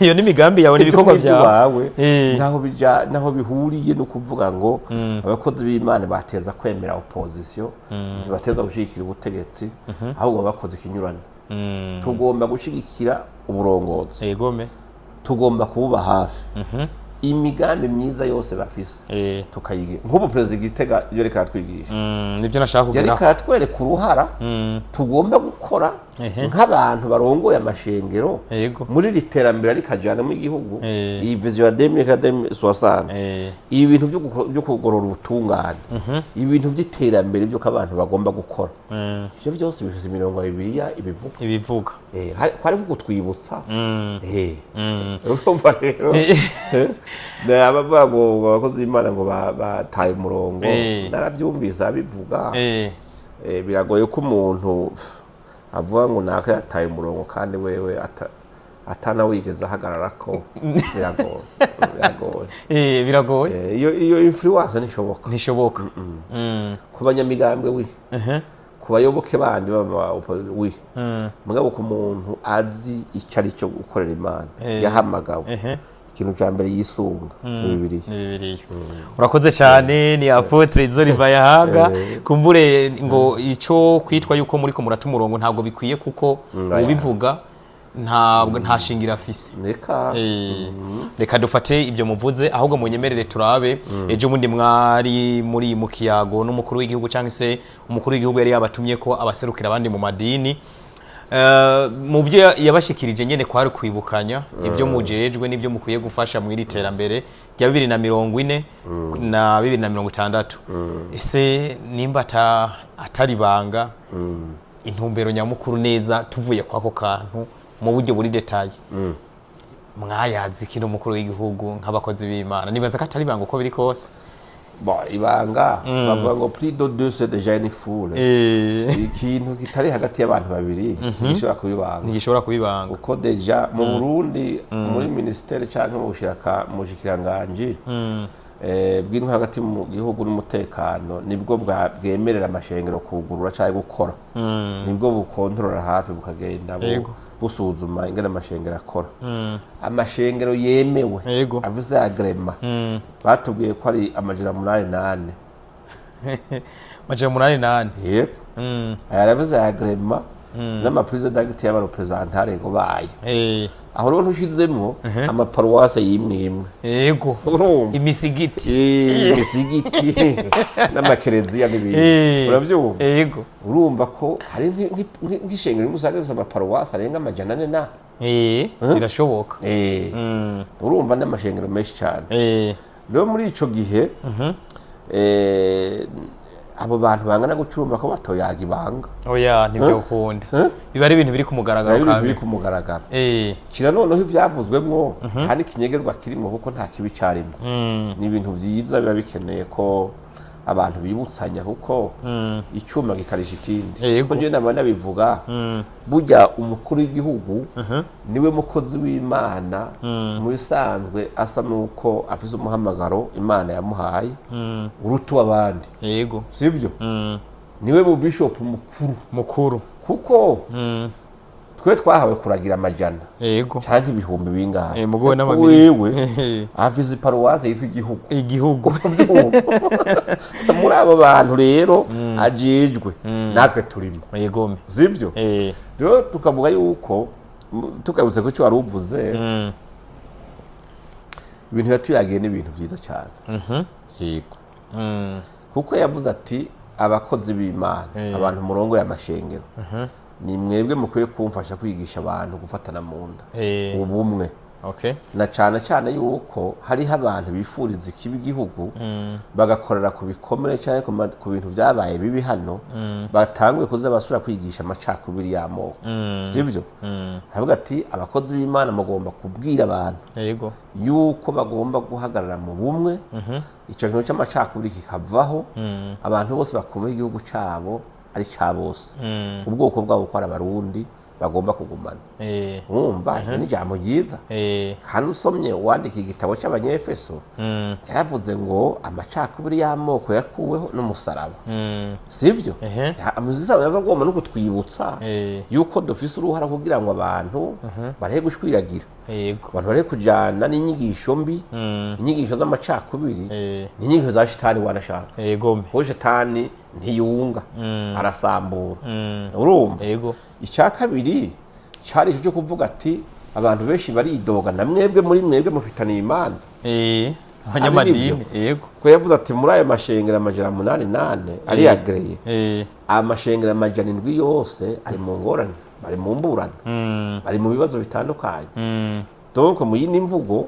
Iyo ni imigambi yawe n'ibikorwa byawe. Wawe naho bija, naho bihuriye no kuvuga ngo abakozi b'Imana bateza kwemera opposition, ntibateza gushigikira ubutegetsi, ahubwo bakoze ikinyurano. Tugomba gushigikira uburongozi, tugomba kububa hafi, imigambi myiza yose bafise tukayigira. Nk'ubu perezida Gitega iyo reka aratwigisha, Nibyo nashaka yariko kugeraho. aratwereka uruhara tugomba gukora nk'abantu barongoye amashengero muri iri terambere rikajyana mu gihugu, iyi vision ya 2060, ibi bintu byo kugorora ubutungane, ibintu by'iterambere by'uko abantu bagomba gukora, ivyo byose bifise imirongo ya Bibiliya ibivuga. Ibivuga. Kwari kugutwibutsa. Urumva rero, abavuga ngo abakozi b'Imana ngo bataye umurongo, narabyumvise abivuga. Biragoye ko umuntu avuga ngo naka yataye umurongo kandi wewe atanawigeze ahagarara ko biragoye, biragoye. Biragoye. Iyo influence ntishoboka. Ntishoboka. Ku banyamigambwe wi, ku bayoboke bandi baba wi, mugabo ku muntu azi icyo ari cyo gukorera Imana, yahamagawe, ikintu cya mbere yisunga ni Bibiliya. Ni Bibiliya. Urakoze cyane. Ni Apôtre Zori Bayahaga. Kumbure ngo ico kwitwa yuko muri ko murata umurongo ntabwo bikwiye, kuko ubivuga ntabwo nta shingiro afise. Reka. Reka dufate ibyo muvuze, ahubwo munyemerere turabe ejo bundi mwari muri mu kiyago n'umukuru w'igihugu, cyangwa se umukuru w'igihugu yari yabatumye ko abaserukira abandi mu madini. Mu byo yabashikirije nyene kwari kwibukanya ibyo mujejwe n'ibyo mukwiye gufasha mu iri terambere rya 2040 na 2060. Ese nimba atari banga, intumbero nyamukuru neza, tuvuye kwako kantu mu buryo buri détaillé, mwayazi iki n'umukuru w'igihugu nk'abakozi b'Imana? Nibaza ko atari banga uko biri kose. Bon, ibanga bavuga ngo plus de deux, c'est déjà une foule. Ikintu kitari hagati y'abantu babiri ntigishobora kuba ibanga. Ntigishobora kuba ibanga. Kuko déjà mu Burundi, muri ministère cyangwa mu bushiraka mu bushikiranganji bw'intwaro hagati mu gihugu n'umutekano, nibwo bwemerera amashengero kugurura cyangwa gukora, nibwo bukontorora hafi, bukagenda busuzuma ingene amashengero akora. Amashengero yemewe, avuze agrément, batubwiye ko ari 804. 804. Yego, aya aravuze agrément n'ama prise d'acte y'aba représentants ngo bayo. Aho rero ntushizemwo amaparuwase y'imwe imwe. Urumva? Imisigiti. Imisigiti n'amakereziya n'ibindi. Urabyumva? Yego. Urumva ko hari nk'ishengero rimwe usanga rifise amaparuwase arenga 400 na Birashoboka. Urumva n'amashengero menshi cyane. Rero muri ico gihe, abo bantu bangana gutyo, urumva ko batoyaga ibanga. Oya, ntibyokunda, biba ari ibintu biri ku mugaragaro. Biba ibintu Kandi biri ku mugaragaro. Kira noneho ivyavuzwemwo nta n'ikinyegezwa kirimo, kuko nta kibi carimo. Ni ibintu vyiza biba bikeneye ko abantu bibutsanya, kuko icyuma gikarisha ikindi. Kuko njyewe naba nabivuga, burya umukuru w'igihugu niwe mukozi w'Imana mu bisanzwe, asa n'uko afise umuhamagaro Imana yamuhaye uruta uw'abandi. Sibyo? Niwe mu bishop mukuru. Mukuru. Kuko twe twahawe kuragira amajana cyangwa ibihumbi bingahe. Mugowe Ariko n'amamiliyoni. wewe afise iparuwase yitwa igihugu. Igihugu. Muri abo bantu rero ajejwe, natwe turimo. Yegome. Sibyo? Eh. Rero tukavuga yuko tugarutse ku cyo wari uvuze, ibintu yatuyagiye ni ibintu byiza cyane, yego, kuko yavuze ati: "Abakozi b'Imana, abantu murongo y'amashengero, ni mwebwe mukwiye kumfasha kwigisha abantu gufatana mu nda, ubumwe, na cyane cyane yuko hariho abantu bifuriza ikibi igihugu, bagakorera ku bikomere cyangwa ku bintu byabaye bibi hano, batanguye kuza basubira kwigisha amacakubiri y'amoko." Sibyo? Aravuga ati: "Abakozi b'Imana mugomba kubwira abantu yuko bagomba guhagarara mu bumwe, icyo kintu cy'amacakubiri kikavaho, abantu bose bakumva igihugu cyabo ari cya bose, ubwoko bwabo ko ari Abarundi bagomba kugumana." Wumva, iryo ni ijambo ryiza. Kandi usomye uwandika igitabo cy'Abanyefeso, yaravuze ngo amacakubiri y'amoko yakuweho n'umusaraba. Sibyo? Ehe. Amuzisa yaza agomba no kutwibutsa yuko dufise uruhara kugira ngo abantu bareke gushwiragira, abantu bareke kujana n'inyigisho mbi, inyigisho z'amacakubiri, n'inyigisho za shitani wanashaka, kuko shitani ntiyunga, arasambura. Urumva? Yego. Icya kabiri cyari icyo cyo kuvuga ati: "Abantu benshi baridoga, na mwebwe muri mwebwe mufitaniye imanza." Abanyamadini, yego. Ko yavuze ati: "Muri ayo mashengero 804 ari agréés, amashengero 700 yose ari mu ngorane, bari mu mburano, bari mu bibazo bitandukanye." Donc mu yindi mvugo,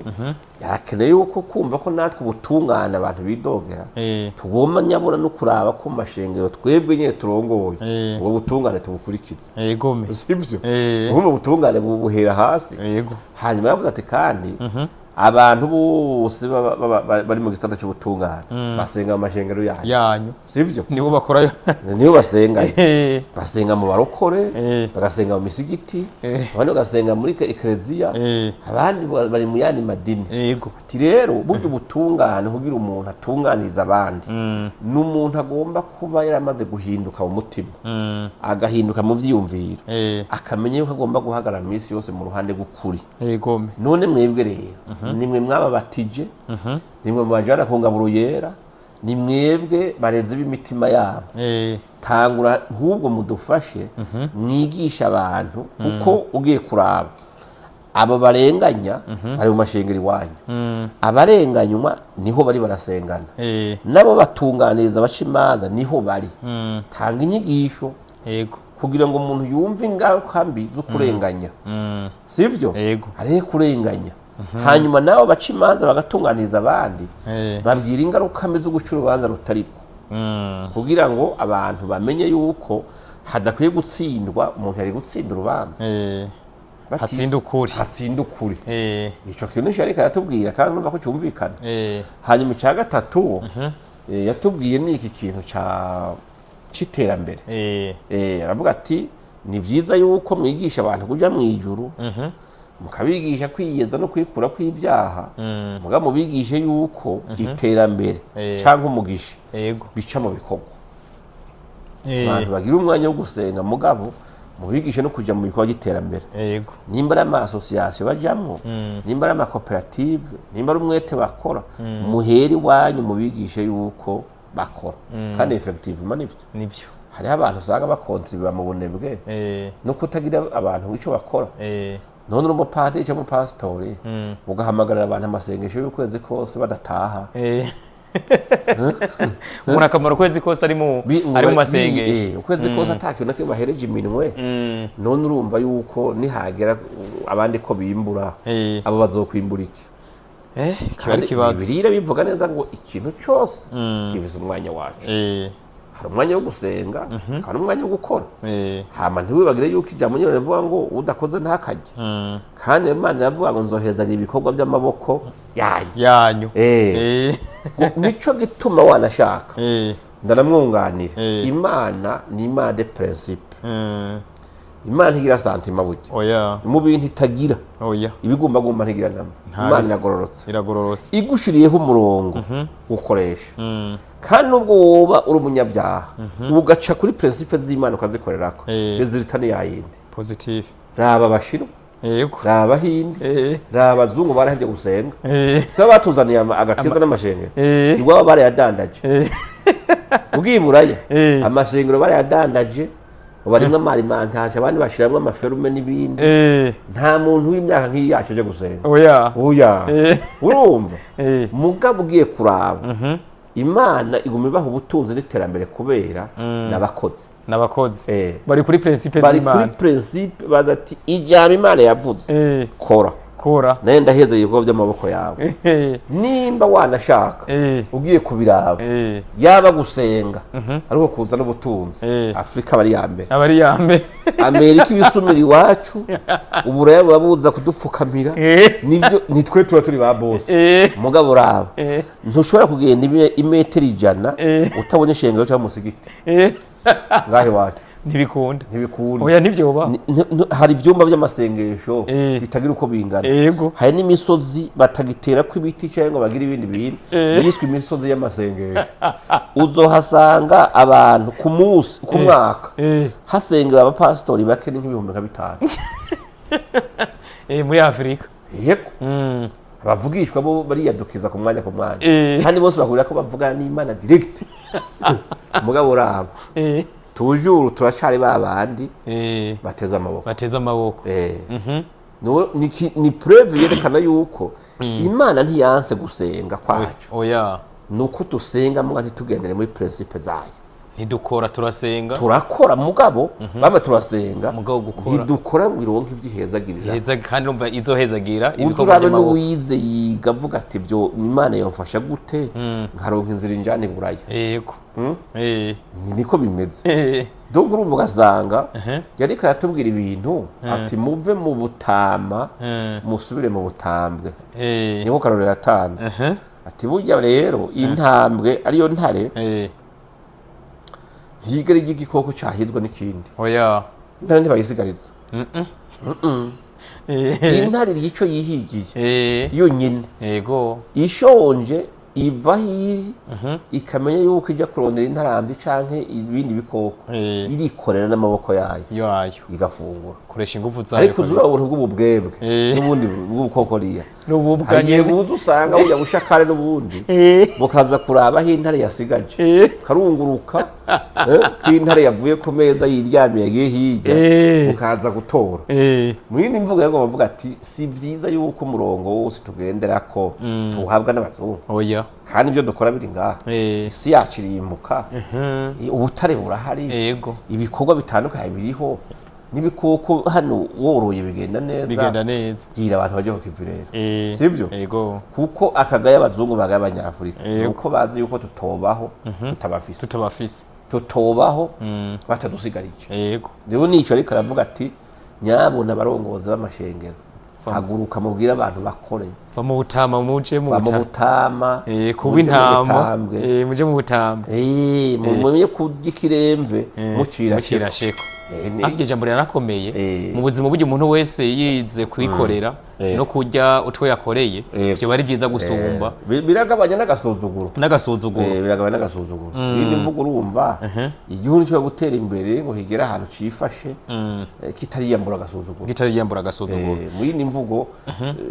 yarakeneye yuko kumva ko natwe ubutungane abantu bidogera, tugomba nyabura no kuraba ko mu mashengero twebwe nyine turongoye, ubwo butungane tubukurikiza. Sibyo? Ubwo butungane buhera hasi. Hanyuma yavuze ati: "Kandi abantu bose bari mu gisata cy'ubutungane basenga mu mashengero yanyu." Yanyu. Sibyo? Nibo bakorayo. Nibo basengayo. Basenga mu barokore, bagasenga mu misigiti, abandi bagasenga muri ekereziya, abandi bari mu yandi madini. Ati: "Rero burya ubutungane, kugira umuntu atunganiriza abandi, ni umuntu agomba kuba yaramaze guhinduka mu mutima, agahinduka mu vyiyumviro, akamenya yuko agomba guhagarara minsi yose mu ruhande rw'ukuri. None mwebwe rero nimwe mwababatije, nimwe mubajana ku ngaburo yera, ni mwebwe barezi b'imitima yabo. Tangura ahubwo mudufashe mwigisha abantu, kuko ugiye kuraba abo barenganya bari mu mashengero iwanyu, abarenganywa niho bari barasengana, nabo batunganiriza abaca imanza niho bari. Tanga inyigisho kugira ngo umuntu yumve ingaruka mbi zo kurenganya." Sibyo? Yego. Hariho kurenganya, hanyuma nabo baca imanza bagatunganiriza abandi, babwira ingaruka mbi zo guca urubanza rutariko, kugira ngo abantu bamenye yuko hadakwiye gutsindwa umuntu yari gutsinda urubanza. Hatsinda ukuri. Hatsinda ukuri. Ico kintu nico yariko aratubwira, kandi urumva ko cyumvikana. Hanyuma icya gatatu yatubwiye ni iki kintu c'iterambere. Aravuga ati: "Ni byiza yuko mwigisha abantu kuja mu ijuru, mukabigisha kwiyeza no kwikura kw'ibyaha, muga mubigishe yuko iterambere cyangwa umugisha bica mu bikorwa. Abantu bagira umwanya wo gusenga, mugabo mubigishe no kuja mu bikorwa by'iterambere, nimba ari ama association bajamwo, nimba ari amakoperative, nimba ari umwete bakora, muhere iwanyu mubigishe yuko bakora." Kandi effectivement nibyo. Nibyo. Hariho abantu usanga bakontribuwa mu bunebwe no kutagira abantu icyo bakora. None uri umupadiri cyangwa umupasitori, ugahamagarira abantu amasengesho y'ukwezi kose badataha. Umuntu akamara ukwezi kose ari mu ari mu masengesho. Ukwezi kose ata kintu na kimwe bahereje iminwe. None urumva yuko nihagera abandi ko bimbura, abo bazokwimbura iki? Kiba ari Kandi ikibazo. Bibiliya bivuga neza ngo ikintu cyose gifise umwanya wacu. Hari umwanya wo gusenga, hakaba n'umwanya wo gukora. Hama ntiwibagire yuko ijambo nyine rivuga ngo udakoze ntakarye. Kandi Imana iravuga ngo nzohezagira ibikorwa by'amaboko yanyu. Yanyu. Nico gituma wanashaka ndanamwunganira. Imana ni Imana de principe. Imana ntigira sentiment burya. Oya. Mu bintu itagira, Oya. ibigumbagumba ntigira nama. Imana iragororotse. Iragororotse. Igushiriyeho umurongo ukoresha, kandi nubwo woba uri umunyabyaha, ugaca kuri principe z'Imana ukazikorerako, résultat ni yayindi. Positive. Raba Abashinwa, raba Abahinde, raba Abazungu, barahevye gusenga. Si bo batuzaniye agakiza n'amashengero? Iwabo barayadandaje. Ugiye iburaya, amashengero barayadandaje, barimwo ama alimentation, abandi bashiramwo ama ferme n'ibindi. Nta muntu w'imyaka nk'iyi yacu aje gusenga. Oya. Oya. Urumva, mugabo ugiye kuraba, Imana iguma ibaha ubutunzi n'iterambere kubera n'abakozi. N'abakozi. Bari kuri principe Bari kuri z'Imana. principe, baza ati ijambo Imana yavuze, kora. Kora. Naye ndaheza ibikorwa by'amaboko yawe. Nimba wanashaka, ugiye kubiraba, yaba gusenga ariko kuza n'ubutunzi, Afurika bari ya mbere. Abari ya mbere. Amerika ibisumira iwacu, Uburaya buba buza kudupfukamira. Nibyo, nitwe tuba turi ba boss. Mugabo uraba, ntushobora kugenda imetero 100 utabonye ishengero cyangwa umusigiti ngaho iwacu. Ntibikunda. Ntibikunda. Oya, ntibyoba. Hari ibyumba by'amasengesho bitagira uko bingana. Hari n'imisozi batagiterako ibiti cyangwa ngo bagire ibindi bintu, yiswe imisozi y'amasengesho. Uzohasanga abantu ku munsi, ku mwaka, hasengera abapasitori bake ni nk'ibihumbi nka 5. Muri Afurika. Yego. Abavugishwa bo bariyadukiza ku mwanya ku mwanya, kandi bose bahurira ko bavugana n'Imana direct. Mugabo uraba, toujours turacari ba bandi bateze amaboko. Bateze amaboko. Ni preuve yerekana yuko Imana ntiyanse gusenga kwacu. Oya. Ni uko dusenga muga ntitugendere muri principe zayo. Ntidukora, turasenga. Turakora, mugabo bamwe turasenga. Mugabo gukora. Ntidukora ngo ironke ivyo ihezagirira. Heza, kandi urumva izohezagira ibikorwa Uzi urabe, by'amaboko. n'uwize yiga avuga ati byo Imana yomfasha gute nkaronka inzira injana i Buraya? Yego. Niko bimeze. Donc urumva ugasanga yariko aratubwira ibintu ati muve mu butama, musubire mu butambwe. Niko karorero yatanze, ati burya rero intambwe ariyo ntare ntigera irya igikoko cyahizwe n'ikindi. Oya. Intare ntibayisigariza. Intare irya icyo yihigiye yonyine. Ishonje iva aho iri, ikamenya yuko ijya kurondera intarambi canke ibindi bikoko, irikorera n'amaboko yayo, yayo, igafungura. Koresha ingufu zayo. Ariko uzura Kabisa. ubuntu bw'ububwebwe n'ubundi bw'ubukokoriya, n'ububwa hari igihe nyene. buza usanga buya bushakare n'ubundi bukaza kuraba aho intare yasigaje, karunguruka ko intare yavuye ku meza yiryamiye yagiye hirya, bukaza gutora. Mu yindi mvugo yagomba bavuga ati si byiza yuko umurongo wose tugendera ko tuwuhabwa n'abazungu, Oya. kandi ibyo dukora biri ngaha. Isi yacu irimbuka, ubutare burahari, ibikorwa bitandukanye biriho, n'ibikoko hano woroye bigenda neza. Bigenda neza. Bwira abantu bajya ku kivi rero, sibyo? Yego. Kuko akagaya abazungu bagaye abanyafurika, nuko bazi yuko tutobaho tutabafise. Tutabafise. Tutobaho batadusigarije. Rero nicyo ariko aravuga ati nyabona abarongozi b'amashengero, haguruka mubwire abantu bakore. Va mu butama muje mu Va mu butama. butama, Kuba muje mu intama. butambwe. Muje mu butambwe. Mumenye kurya ikiremve mucira. Mucira sheko. Ariko iryo jambo riranakomeye mu buzima. Burya umuntu wese yize kwikorera no kurya utwo yakoreye, byoba ari byiza gusumba. Biragabanya n'agasuzuguro. N'agasuzuguro. Biragabanya n'agasuzuguro. Iyi mvugo, urumva, igihugu nishobora gutera imbere ngo kigere ahantu cifashe kitariyambura agasuzuguro. Kitariyambura agasuzuguro. Mu yindi mvugo,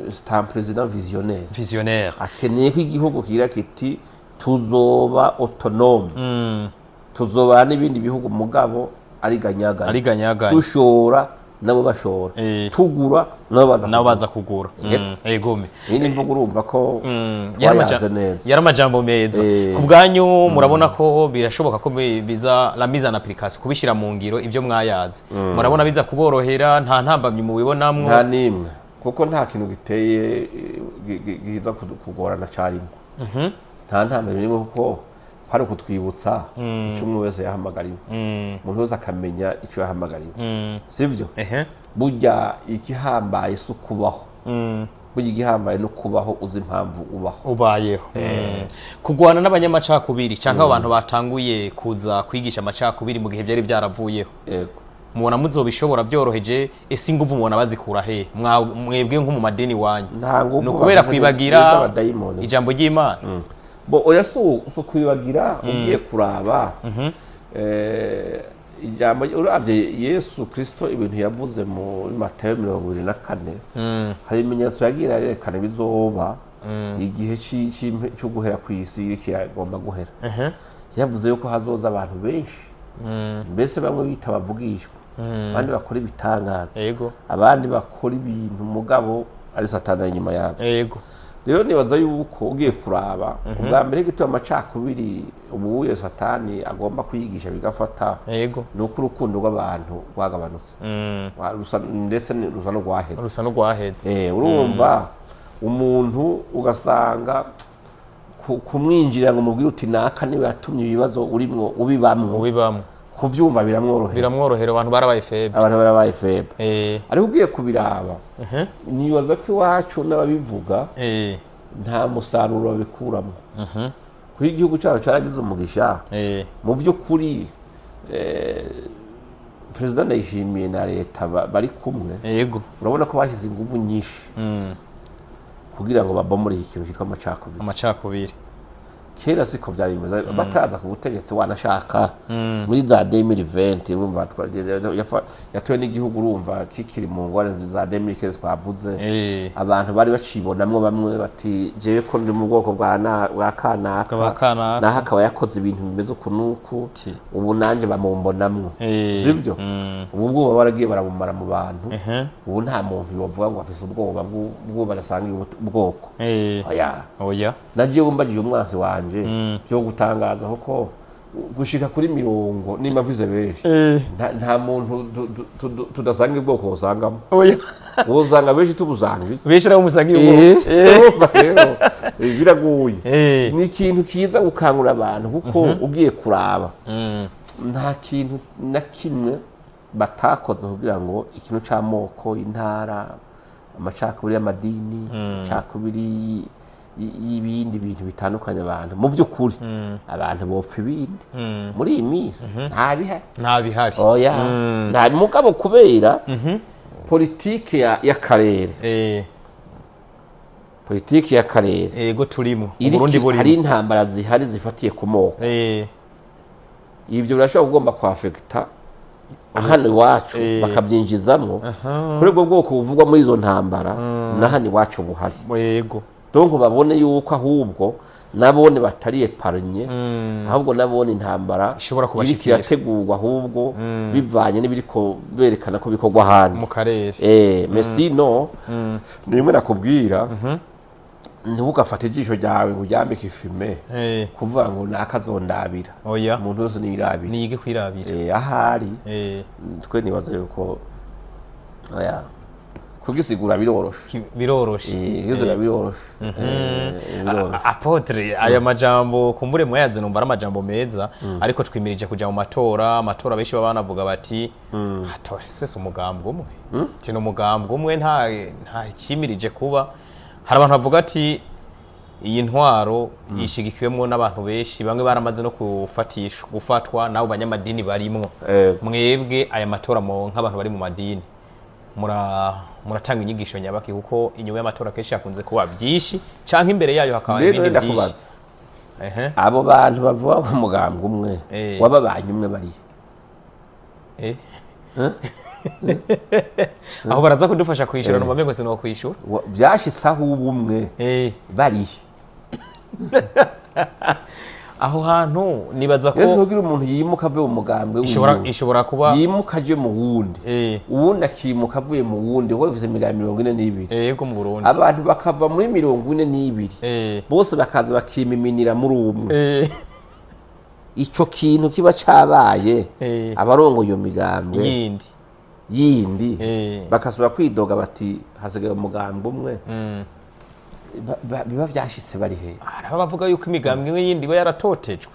c'est un président visionnaire. Visionnaire. Akeneye ko igihugu kigira kiti tuzoba autonome, tuzobana n'ibindi bihugu mugabo ari ganyaganya, Ari ganyaganya. dushora nabo bashora, tugura nabo baza nabo kugura. Baza kugura. Yep. Egome. Iyi ni imvugo, urumva ko twayaze neza. Yari amajambo meza. Ku bwanyu murabona ko birashoboka ko biza la mise en application, kubishyira mu ngiro ibyo mwayaze, murabona biza kuborohera? Nta ntambamyi mubibonamwo? Nta n'imwe, kuko nta kintu giteye giza kugorana cyarimwe. Nta ntambamyi n'imwe, kuko kwari ukutwibutsa icyo umwe wese yahamagariwe, umuntu wese akamenya icyo yahamagariwe, sibyo? Ehe. Burya igihambaye si ukubaho, burya igihambaye no kubaho uzi impamvu ubaho. Ubayeho. Kurwana n'abanyamacakubiri cyangwa abo bantu batanguye kuza kwigisha amacakubiri mu gihe byari byaravuyeho, mubona muzobishobora byoroheje? Ese inguvu mubona bazikura he? Mwebwe nko mu madini wanyu, Nta nguvu ni ukubera bafise, kwibagira z'abadayimoni. ijambo ry'Imana? Bo oya, si ukwibagira. Ugiye kuraba ijambo, uravye Yesu Kristo ibintu yavuze muri Matayo 24, hari ibimenyetso yagiye arerekana bizoba igihe cyo guhera ku isi kiragomba guhera. Yavuze yuko hazoza abantu benshi, mbese bamwe bita bavugishwa, abandi bakora ibitangaza, abandi bakora ibintu mugabo ari Satani ari inyuma yabyo. Rero nibaza yuko ugiye kuraba ubwa mbere gituma amacakubiri ubu Satani agomba kwigisha bigafata, ni uko urukundo rw'abantu rwagabanutse. Ndetse rusa n'urwaheze. Rusa n'urwaheze. Urumva umuntu ugasanga kumwinjira ngo umubwire uti naka niwe yatumye ibibazo urimwo ubibamwo, ubibamwo, kuvyumva biramworohera. Biramworohera, abantu barabaye faible. Abantu barabaye faible. Ariko ugiye kubiraba, nibaza ko iwacu n'ababivuga nta musaruro babikuramo, kuko igihugu cyacu cyaragize umugisha. Mu by'ukuri, Perezida Ndayishimiye na leta bari kumwe, urabona ko bashyize ingufu nyinshi kugira ngo babomore iki kintu cyitwa amacakubiri. Amacakubiri. Kera siko byari bimeze bataraza ku butegetsi. Wanashaka muri za 2020, urumva yatowe n'igihugu, urumva kikiri mu ngorane za 2015 twavuze. Abantu bari bacibonamwo, bamwe bati jewe ko ndi mu bwoko bwa kanaka, Bwa kanaka. naho akaba yakoze ibintu bimeze uku n'uku, ubu nanjye bamumbonamwo. Sibyo? Ubu bwoba baragiye barabumara mu bantu. Ubu nta muntu yovuga ngo afise ubwoba bw'uwo badasangiye ubwoko. Oya. Oya. Nagiye mbagije umwansi wanje byo gutangaza, kuko gushika kuri mirongo nimba mvuze benshi, nta muntu tudasanga ubwoko usangamo. Oya. Usanga benshi tubusangiye. Benshi nabo musangiye ubwoko. Urumva rero, biragoye. Ni ikintu kiza gukangurira abantu, kuko ugiye kuraba nta kintu na kimwe batakoze kugira ngo ikintu c'amoko, intara, amacakubiri y'amadini, amacakubiri y'ibindi bintu bitandukanye abantu. Mu by'ukuri abantu bopfa ibindi muri iyi minsi nta bihari. Nta bihari. Oya, nta mugabo, kubera politike y'akarere, politike y'akarere Yego, turimo Uburundi Uburundi hari burimo. intambara zihari zifatiye ku moko. Ibyo birashobora kugomba kwafekita hano iwacu, bakabyinjizamo kuri ubwo bwoko buvugwa muri izo ntambara, na hano iwacu buhari. Donc babone yuko ahubwo nabone batari épargnés, ahubwo nabone intambara Ishobora iriko kubashikira. irategurwa, ahubwo bivanye n'ibiriko berekana ko bikorwa ahandi mu karere. Mais sinon ni bimwe nakubwira, ntugafate ijisho ryawe ngo uryambike ifime kuvuga ngo nakazondabira. Oya. Umuntu wese niyirabira. Niyige kwirabira. Ahari twe nibaza yuko oya, kugisigura biroroshe. Biroroshe. Kugisigura biroroshe. Biroroshe. Apôtre, aya majambo kumbure mwayaze numva ari amajambo meza, ariko twimirije kuja mu matora. Amatora benshi baba banavuga bati hatora sese umugambwe umwe, ati ni umugambwe umwe, nta kimirije kuba. Hari abantu bavuga ati iyi ntwaro ishigikiwemwo n'abantu benshi, bamwe baramaze no gufatishwa, gufatwa n'abo banyamadini barimwo. Mwebwe aya matora mu nk'abantu bari mu madini muratanga inyigisho nyabaki? Kuko inyuma y'amatora kenshi hakunze kuba byinshi, canke imbere yayo hakaba Rero ibindi byinshi. Ndakubaza, abo bantu bavuga ko umugambwe umwe wababanye umwe barihe? Aho baraza kudufasha kwishura, numva mbego sinokwishura. Vyashitse aho ubumwe barihe? Aho hantu nibaza ko Yesu, kugira umuntu yimuka avuye mu mugambwe ishobora wiwe, ishobora kuba yimuka aje mu wundi, uwundi akimuka avuye mu wundi, kuko bifise imigambi 42. Yego, mu Burundi. Abantu bakava muri 42 bose bakaza bakimiminira muri umwe. Ico kintu kiba cabaye, abarongoye iyo migambwe yindi yindi bakasubira kwidoga bati hasigaye umugambwe umwe. Biba vyashitse bari he? Hari abavuga yuko imigambwe imwe yindi iba yaratotejwe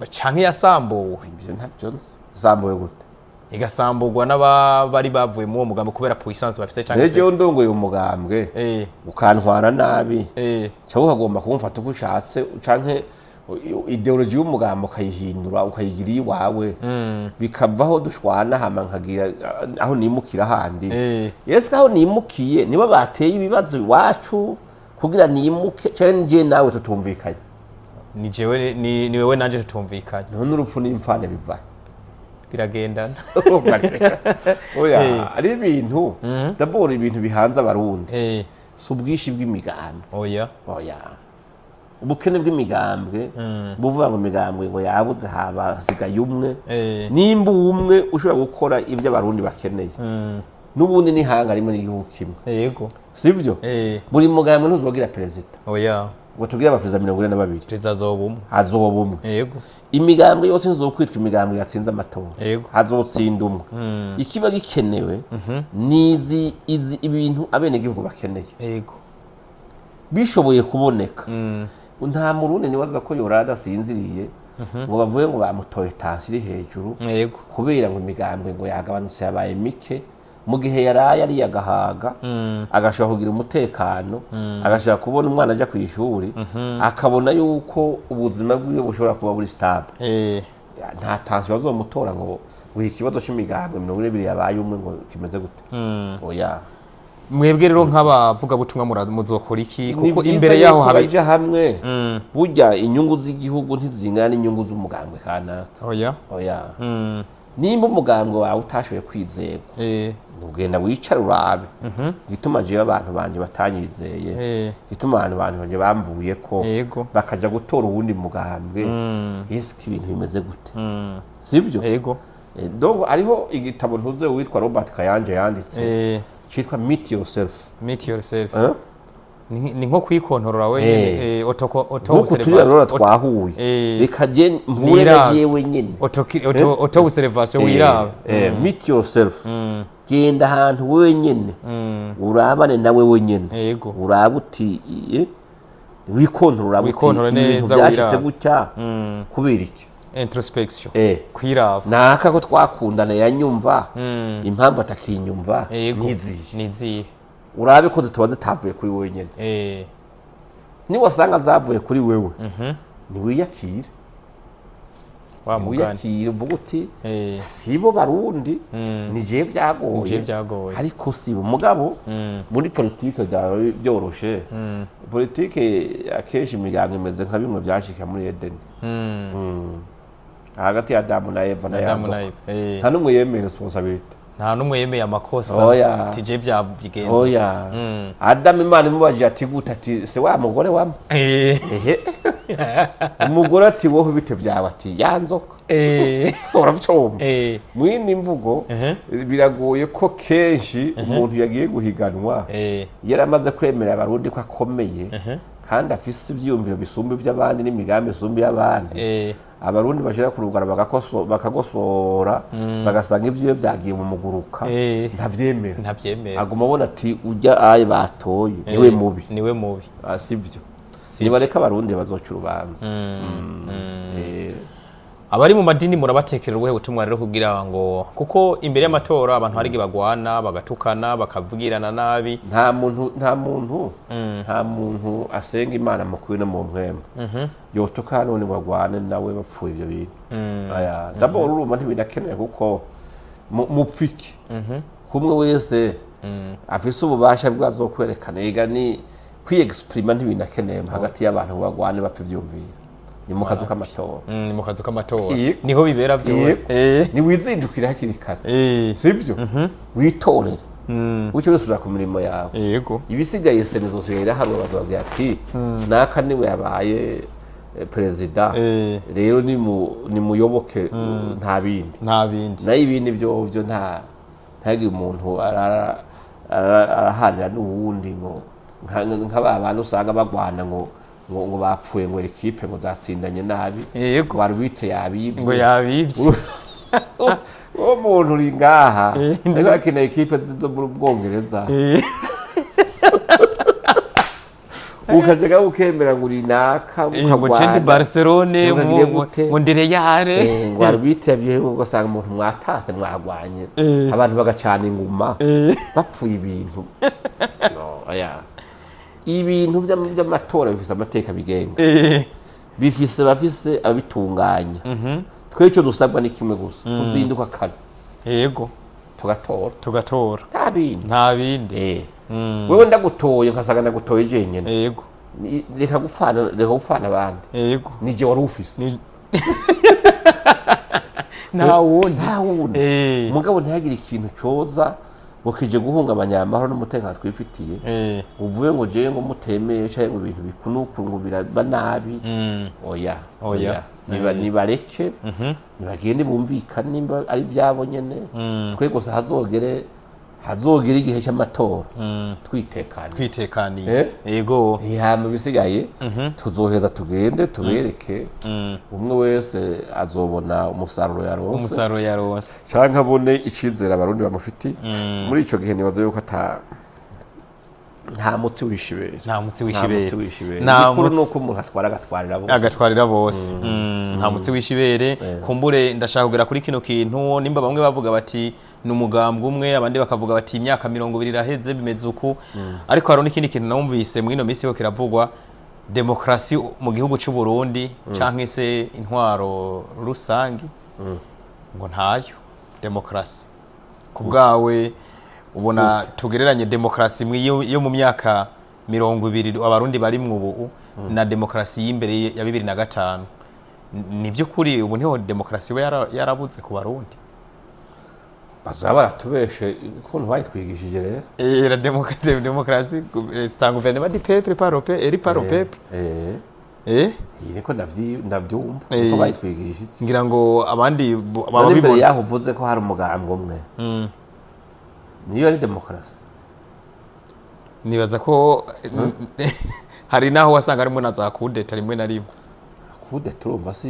canke yasambuwe. Ivyo ntavyo nzi. Zambuwe gute? Igasamburwa n'abari bavuye muri uwo mugambi kubera puissance bafite canke Rero se jewe ndongoye umugambwe, ukantwara nabi, cyangwa ukagomba kumfata uko ushatse, canke idéologie y'umugambi ukayihindura ukayigira iwawe, bikavaho dushwana, hama nkagira aho nimukira handi. Yesu, aho nimukiye nibo bateye ibibazo iwacu kugira nimuke, canke nje nawe tutumvikanye? Ni jewe, ni wewe nanje tutumvikanye. None urupfu n'imfane biva? Biragendana. Oya, ari ibintu d'abord, ibintu bihanze Abarundi si ubwinshi bw'imigambi. Oya. Oya, Ubukene bw'imigambwe buvuga ngo imigambwe ngo yabuze, haba hasigaye umwe. Nimba umwe ushobora gukora ibyo Abarundi bakeneye, n'ubundi n'ihanga rimwe n'igihugu kimwe, sibyo? Buri mugambwe ntuzogira perezida. Oya. Ngo tugire abaperezida 42. Perezida azoba umwe. Hazoba umwe. Imigambwe yose ntizokwitwa imigambwe yatsinze amatora. Hazotsinda umwe. Ikiba gikenewe ni izi ibintu abenegihugu bakeneye bishoboye kuboneka. Nta Murundi nibaza ko yorara adasinziriye ngo bavuge ngo bamutoye tansi iri hejuru kubera ngo imigambwe ngo yagabanutse, yabaye mike, mu gihe yaraye ariye agahaga, agashobora kugira umutekano, agashobora kubona umwana aja ku ishuri, akabona yuko ubuzima bwiwe bushobora kuba buri stable. Nta tansi bazomutora ngo ngo ikibazo c'imigambwe 42 yabaye umwe ngo kimeze gute. Oya. Mwebwe rero nk'abavugabutumwa muzokora iki? Ni Kuko vyiza imbere yaho yuko habe baja hamwe. Burya inyungu z'igihugu ntizingana n'inyungu z'umugambwe kanaka. Oya. Oya. Nimba umugambwe wawe utashoboye kwizerwa, ugenda wicare urabe gituma jewe abantu banje batanyizeye, gituma abantu banje bamvuye ko bakaja gutora uwundi mugambwe, ese ibintu bimeze gute? Sibyo? Yego. Donc hariho igitabo ntuze witwa Robert Kayanja yanditse cyitwa Meet Yourself. Meet Yourself. Eh? Ni nko kwikontorora wenyine. Auto auto Nk'uku turi rero twahuye, reka je mhure na Nirabe. jewe nyene. Auto observation, wiraba. Meet yourself, genda ahantu wenyene, urabane nawe wenyene, urabe uti wikontorora uti Wikontorora ibintu neza, byashitse wiraba. gutya kubera iki? Introspection. Kwiraba. Naka ko twakundana yanyumva, impamvu atakinyumva nizihe? Nizihe? Urabe ko zituba zitavuye kuri wenyene. Niwasanga zavuye kuri wewe, ntiwiyakire. Wa mugani. Ntiwiyakire, uvuga uti sibo Barundi, ni jewe byagoye. Ni jewe byagoye. Ariko sibo. Mugabo muri politike byaba byoroshe. Politike akenshi imigango imeze nka bimwe byashika muri Edeni, hagati ya Adamu na Eva na Adamu na ya Eva. Nta n'umwe yemeye responsabilité. Nta n'umwe yemeye amakosa. Oya. Ati je byabigenze. Oya. Adamu, Imana imubajije ati gute? Ati se wa mugore wamwe. Ehe, umugore ati wowe bite byawe? Ati ya nzoka. Urabyumva? Mu yindi mvugo, biragoye ko kenshi umuntu yagiye guhiganwa yaramaze kwemerera Abarundi ko akomeye kandi afise ivyiyumviro bisumba ivy'abandi n'imigambi isumba iy'abandi, Abarundi bashira ku rugara bakagosora, bagasanga ivyiwe vyagiye mu muguruka. Ntavyemera. Ntabyemera. Aguma abona ati ujya aye batoye niwe mubi. Niwe mubi. Ah, sivyo. Si. Nibareka Abarundi bazoca urubanza. Abari mu madini murabatekerera ubuhe butumwa rero, kugira ngo, kuko imbere y'amatora abantu hari igihe bagwana, bagatukana, bakavugirana nabi? Nta muntu asenga Imana mu kuri no mu mpwemu yotuka none ngo agwane nawe bapfuye ivyo bintu. Aya d'abord urumva ntibinakenewe, kuko mupfiki kumwe wese afise ububasha bwazokwerekana. Ega ni kwiyexprima, ntibinakenewe hagati y'abantu ngo bagwane bapfa ivyumviro. Ni mu kazu k'amatora. Ni mu kazu k'amatora. Yego. Niho bibera byose. Niwizindukire hakiri kare, sibyo? Witorere, uce wisubira ku mirimo yawe. Ibisigaye CENI izosigaye iraharura, bazobabwira ati naka niwe yabaye perezida. Rero nimuyoboke, nta bindi. Nta bindi. Nayo ibindi byo ntagire umuntu araharira n'uwundi ngo nka ba bantu usanga bagwana ngo bapfuye, ngo équipe ngo zatsindanye nabi, ngo arbitre yabibye. Ngo yabibye. Uwo muntu uri ngaha ariko akina équipe zo muri Bwongereza, ukajaga ukemera ngo uri naka, Ngo je ndi Barcelone. Ntugagire gute. Ngo ndi Real. Ngo arbitre yabyihe, ugasanga umuntu mwatase mwagwanye, abantu bagacana inguma bapfuye ibintu. No, oya. Ibintu by'amatora bifise amateka bigenga, bifise bafise abitunganya. Twe icyo dusabwa ni kimwe gusa: kuzinduka kare, tugatora. Tugatora. Nta bindi. Nta bindi. Wewe ndagutoye, nkasanga ndagutoye jenyine. Reka gupfana abandi. Nije wari ufise. Nta wundi. Nta wundi. Mugabo ntihagire ikintu cyoza Ngo kije guhungabanya amahoro n'umutekano twifitiye, uvuye ngo jewe ngo mutemeye canke ngo ibintu bikunuku ngo biraba nabi. Oya. Oya. Nibareke, nibagende bumvikane nimba ari ibyabo nyene. Twe gusa hazogere igihe cy'amatora twitekanye. Twitekaniye. Eh? Yego. Hama ibisigaye tuzoheza tugende tubereke, umwe wese azobona umusaruro yaronse Umusaruro yaronse. canke abone icizere Abarundi bamufitiye. Muri ico gihe nibaza yuko ata nta mutsi w'ishibere. Nta mutsi Nta w'ishibere. mutsi w'ishibere. Nta Igikuru mutsi. ni uko umuntu atwara agatwarira bose. Agatwarira bose. Nta mutsi w'ishibere. Kumbure ndashaka kugera kuri kino kintu, nimba bamwe bavuga bati ni umugambwe umwe, abandi bakavuga bati imyaka 20 iraheze bimeze uku, ariko hari n'ikindi kintu numvise muri ino minsi yo kiravugwa, demokarasi mu gihugu cy'u Burundi canke se intwaro rusangi, ngo ntayo demokarasi. Ku bwawe ubona tugereranye demokarasi yo mu myaka 20 Abarundi barimwo ubu na demokarasi y'imbere ya 2005, ni by'ukuri ubu niho demokarasi iba yarabuze ku Barundi? Bazaba baratubeshe ukuntu bayitwigishije rero. La démocratie, c'est un gouvernement du peuple, par le peuple, élu par le peuple. Iyi niko ndabyumva uko bayitwigishije. Ngira ngo abandi baba None imbere bibona yaho uvuze ko hari umugambwe umwe, niyo ari demokarasi? Nibaza ko hari naho wasanga harimo na za coup d'état rimwe na rimwe. Coup d'état, urumva si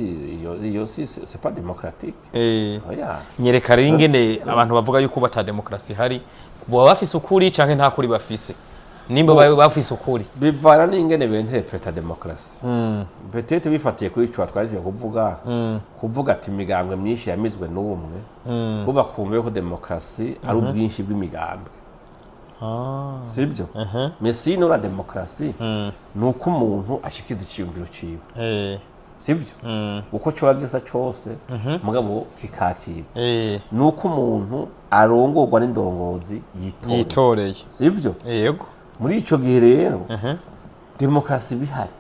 iyo si c'est pas démocratique. Oya. Nyereka rero ingene abantu bavuga yuko bata demokarasi ihari boba bafise ukuri canke nta kuri bafise, nimba bafise ukuri. Bivana n'ingene benterpreta demokarasi. Peut-être bifatiye kuri ico twaje kuvuga ati imigambwe myinshi yamizwe n'umwe, bo bakumva yuko demokarasi ari ubwinshi bw'imigambwe, sibyo? Mais sinon la demokarasi ni uko umuntu ashikiza iciyumviro ciwe, sibyo? Uko coba gisa cose, mugabo kikakirwa. Ni uko umuntu arongorwa n'indongozi yitoreye. Yitoreye. Sibyo? Yego. Muri ico gihe rero demokarasi bihari.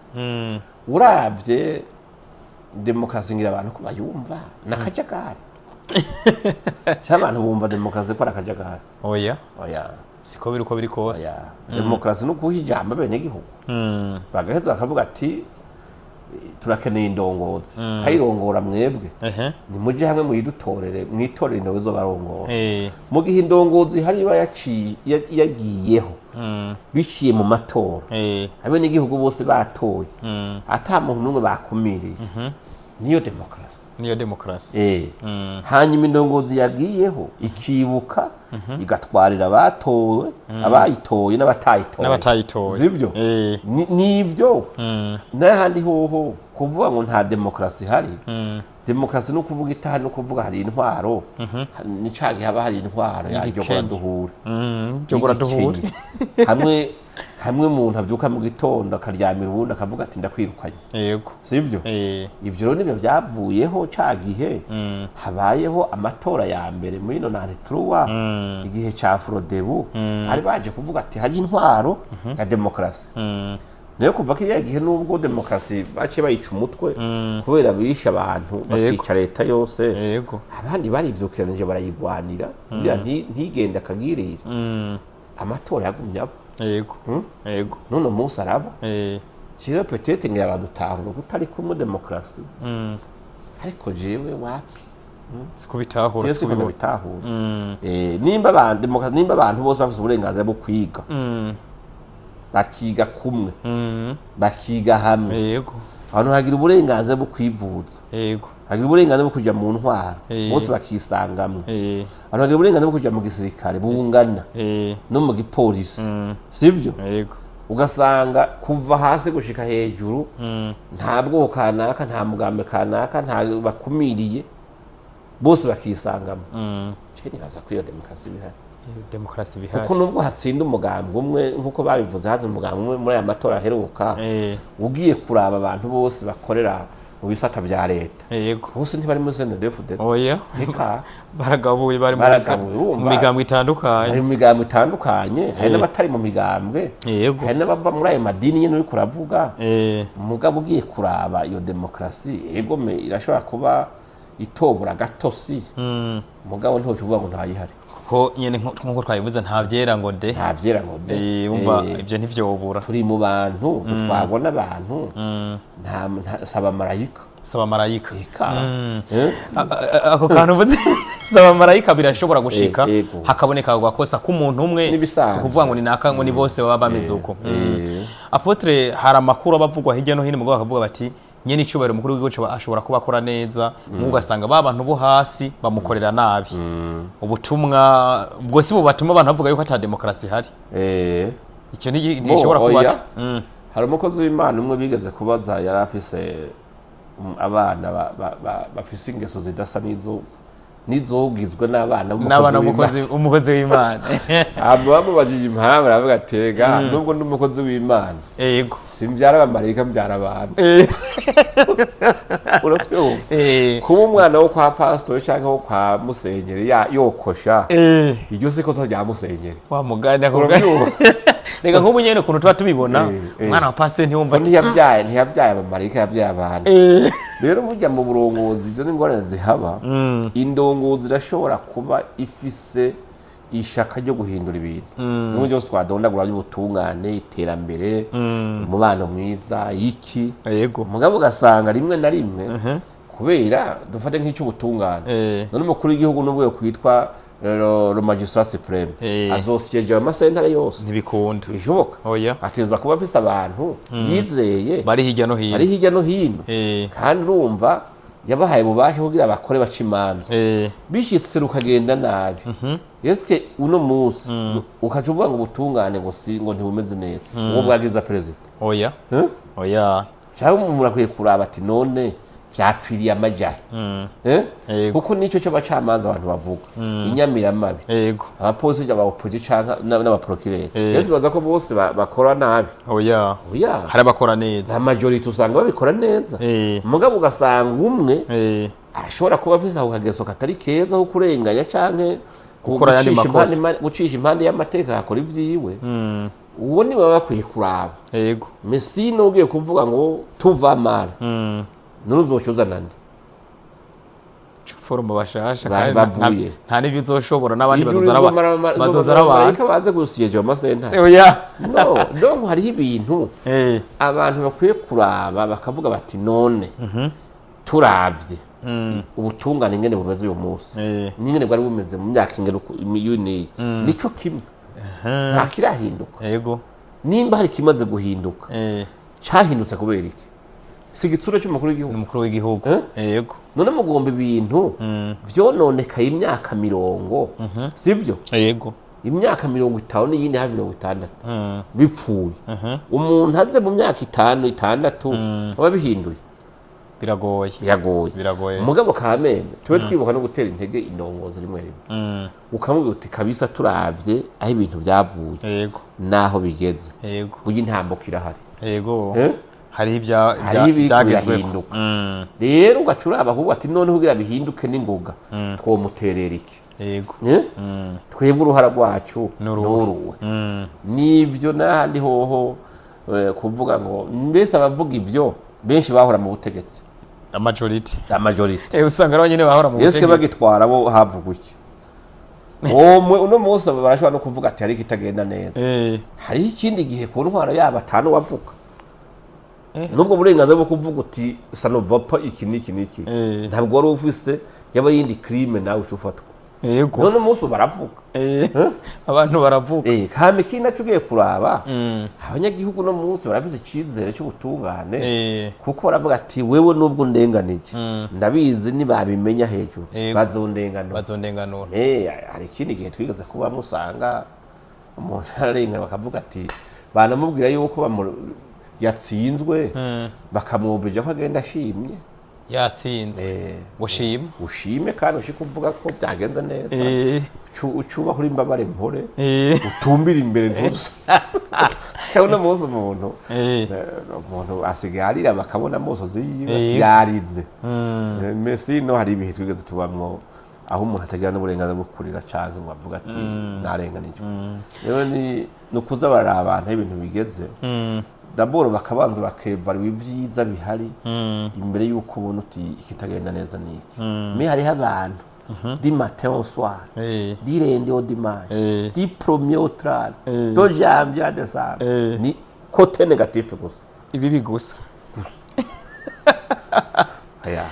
Uravye demokarasi, ngira abantu ko bayumva n'akajagari, cyangwa abantu bumva demokarasi ko ari akajagari? Oya. Oya. Siko biri uko biri kose. Oya, demokarasi ni ukuha ijambo abenegihugu, bagaheza bakavuga ati turakeneye indongozi kayirongora, mwebwe nimujye hamwe muyidutorere, mwitorere indongozi izobarongora. Mu gihe indongozi hari iba yagiyeho biciye mu matora, abenegihugu bose batoye, ata muntu n'umwe bakumiriye, niyo demokarasi. Niyo demokarasi. Hanyuma indongozi yagiyeho ikibuka igatwarira abatowe, abayitoye n'abatayitoye. N'abatayitoye. Sibyo? Nibyo. N'ahandi hoho kuvuga ngo nta demokarasi ihari, demokarasi ni ukuvuga itahari, ni ukuvuga hari intwaro, ni ca gihe haba hari intwaro Y'igikenye. yaryo duhure. Ryogora duhure. Hamwe hamwe umuntu abyuka mu gitondo akaryamira ubundi akavuga ati ndakwirukanye. Sibyo? Ibyo rero nibyo byavuyeho ca gihe habayeho amatora ya mbere muri 93, igihe ca Frodebu, hari baje kuvuga ati hajya intwaro ya demokarasi. Nayo kuva kiriya gihe, nubwo demokarasi baciye bayica umutwe kubera bishe abantu, bakica leta yose, abandi barivyukiranije barayigwanira kugira ntigende akagirira. Amatora yagumye aba. Yego. None munsi araba. Rero peut-être ngira badutahura kutari kumwe demokarasi, ariko jewe wapi. Siko bitahura. Jewe Siko siko bibona. bitahura. Nimba abantu demokarasi, nimba abantu bose bafite uburenganzira bwo kwiga, bakiga kumwe, bakiga hamwe, abantu bagira uburenganzira bwo kwivuza, bagira uburenganzira bwo kuja mu ntwaro, bose bakisangamwe, abantu bagira uburenganzira bwo kuja mu gisirikare bungana no mu gipolisi, sivyo? Yego. Ugasanga kuva hasi gushika hejuru nta bwoko kanaka, nta mugambi kanaka, nta bakumiriye, bose bakisangamo. Je nibaza ko iyo demokarasi bihari. Demokarasi bihari. Kuko nubwo hatsinda umugambi umwe, nk'uko babivuze, haza umugambi umwe muri aya matora aheruka, ugiye kuraba abantu bose bakorera mu bisata vya leta, bose ntibari muri CNDD-FDD. Oya. Eka. Baragabuye, bari Baragabuye, urumva. mu migambwe itandukanye. Hari mu migambwe itandukanye, hari n'abatari mu migambwe, hari n'abava muri ayo madini nyene uriko uravuga. Mugabo ugiye kuraba iyo demokarasi, egome irashobora kuba itobura gatosi, mugabo ntiwoca uvuga ngo ntayihari. Kuko nyene nkuko twabivuze, nta vyera ngo de. Nta vyera ngo de. Wumva ivyo ntivyobura. Turi mu bantu, twabona abantu, saba marayika. Saba marayika. Eka. Eh? Ako kantu uvuze, saba marayika, birashobora gushika Yego. hakaboneka agakosa k'umuntu umwe. N'ibisanzwe. Si ukuvuga ngo ni naka, ngo ni bose baba bameze uko. Apôtre, hari amakuru aba avugwa hirya no hino, mugabo bakavuga bati nyene icubahiro umukuru w'igihugu ashobora kuba akora neza, mugo ugasanga ba bantu bo hasi bamukorera nabi. Ubutumwa ubwo si bubatuma abantu bavuga yuko ata demokarasi ihari? Icyo ntigishobora kuba. Oya. Hari umukozi w'Imana umwe bigeze kubaza, yari afise abana bafise ingeso zidasa n'izo n'izogizwe n'abana n'abana b'umukozi w'Imana. umukozi w'Imana. Hama bamubajije impamvu, aravuga ati: "Ega nubwo ndi umukozi w'Imana, simbyara abamarayika, mbyara abantu." Uravyumva? Kuba umwana wo kwa pasitori cyangwa wo kwa musenyeri yokosha, iryo si ikosa rya musenyeri. Wa mugani ako. Urabyumva? Reka, nk'ubu nyene ukuntu tuba tubibona, umwana wa pasiteri ntiwumva ati Ntiyabyaye abamarayika, yabyaye abantu. Rero burya mu burongozi izo ni ingorane zihaba. Indongozi irashobora kuba ifise ishaka ryo guhindura ibintu n'uburyo byose twadondagura by'ubutungane, iterambere, umubano mwiza, iki, mugabo ugasanga rimwe na rimwe, kubera dufate nk'icy'ubutungane, none umukuru w'igihugu n'ubwo kwitwa le magistrat suprême, azosiyeje amasentare yose? Ntibikunda. Bishoboka? Oya. Ateza kuba afise abantu yizeye bari hirya no hino. Bari hirya no hino. Kandi urumva yabahaye ububasha kugira bakore, baca imanza. Bishitse rukagenda nabi, eske uno munsi ukaca uvuga ngo ubutungane ngo si ngo ntibumeze neza, ubwo bwagiza perezida? Oya. Eh? Oya. Cyangwa umuntu akwiye kuraba ati: "None vyapfiriye amajahe?" Eh? Yego. Kuko nico c'abacamanza abantu bavuga inyamiramabi, abapolisi, abapolisi canke n'abaprocureur, ese baza ko bose bakora nabi? Oya. Oya. Hari abakora neza. La majorité usanga babikora neza, mugabo ugasanga umwe ashobora kuba afise ako kageso katari keza ko kurenganya canke gukora ayandi gucisha makosa. Gucisha impande y'amateka, akora ivyiwe. Uwo niwe baba bakwiye kuraba. Mesi ugiye kuvuga ngo tuva mara, none uzoca uzana nde? Foroma bashasha Ba- kandi bavuye. nta n'ivyo uzoshobora, n'abandi Ijuru bazoza ari abantu. Marayika baze gusiyeje amasentare? Oya. No, donc hariho ibintu abantu bakwiye kuraba bakavuga bati: "None turavye ubutungane ingene bumeze uyu munsi n'ingene bwari bumeze mu myaka ingene uyu n'iyi, nico kimwe, nta kirahinduka." Nimba hari ikimaze guhinduka, cyahindutse kubera iki? Si igitsure cy'umukuru w'igihugu? Umukuru w'igihugu. Eh? Yego. None mugomba ibintu vyononekaye imyaka 40, sivyo? Yego. Imyaka 50 n'iyindi hafi 60 bipfuye, umuntu aze mu myaka 5, 6 aba bihinduye? Biragoye. Biragoye. Biragoye. Mugabo kameme tube twibuka no gutera intege indongozi rimwe rimwe, ukamubwira uti: "Kabisa turavye aho ibintu byavuye naho bigeze, burya intambuko irahari." Eh? Hariho Hariho ibiriko ibyagezweko. birahinduka. Rero ugaca uraba ahubwo ati: "Noneho kugira bihinduke n'ingoga twomuterera iki?" Eh? Twebwe uruhara rwacu N'uruhe? n'uruwe? Nibyo, n'ahandi hoho kuvuga ngo mbese abavuga ivyo benshi bahora mu butegetsi. La majority. La majorité. Usanga ari nyine bahora mu Ese butegetsi. bagitwara bo havugwa iki? Omwe uno munsi barashobora no kuvuga ati hari ikitagenda neza. Hariho ikindi gihe ku ntwaro yabo atanu wavuga, nubwo burenganzira bwo kuvuga uti ça ne va pas, iki n'iki n'iki, ntabwo wari ufise. Yaba yindi crime, nawe uca ufatwa. None umunsi baravuga. Abantu baravuga. Kame ikindi naco ugiye kuraba, abanyagihugu no munsi barafise icizere cy'ubutungane, kuko baravuga ati: "Wewe nubwo undenganije, ndabizi nibabimenya hejuru bazondenganura." Bazondenganura. Hari ikindi gihe twigeze kubamo usanga umuntu ararengana, bakavuga ati banamubwira yuko yatsinzwe, bakamwubije ko agenda ashimye. Yatsinzwe, gushima. Ushime kandi ushike uvuga ko byagenze neza. Ucubaho uri imbabare mpore, utumbire imbere, ntuze uno munsi umuntu umuntu asigaye arira bakabona amosozi yiwe ati yarize. Mbese no hari ibihe twigeze tubamwo aho umuntu atagira n'uburenganzira bwo kurira canke ngo avuge ati narenganijwe. Rero ni ukuza bararaba abantu aho ibintu bigeze, d'abord bakabanza bakevaluwa ibyiza bihari imbere y'uko ubona uti ikitagenda neza ni iki. Mais hariho abantu Du matin au soir, du lundi au dimanche, du premier au 30, de janvier à décembre, ni côté négatif gusa. Ibibi gusa. Oya.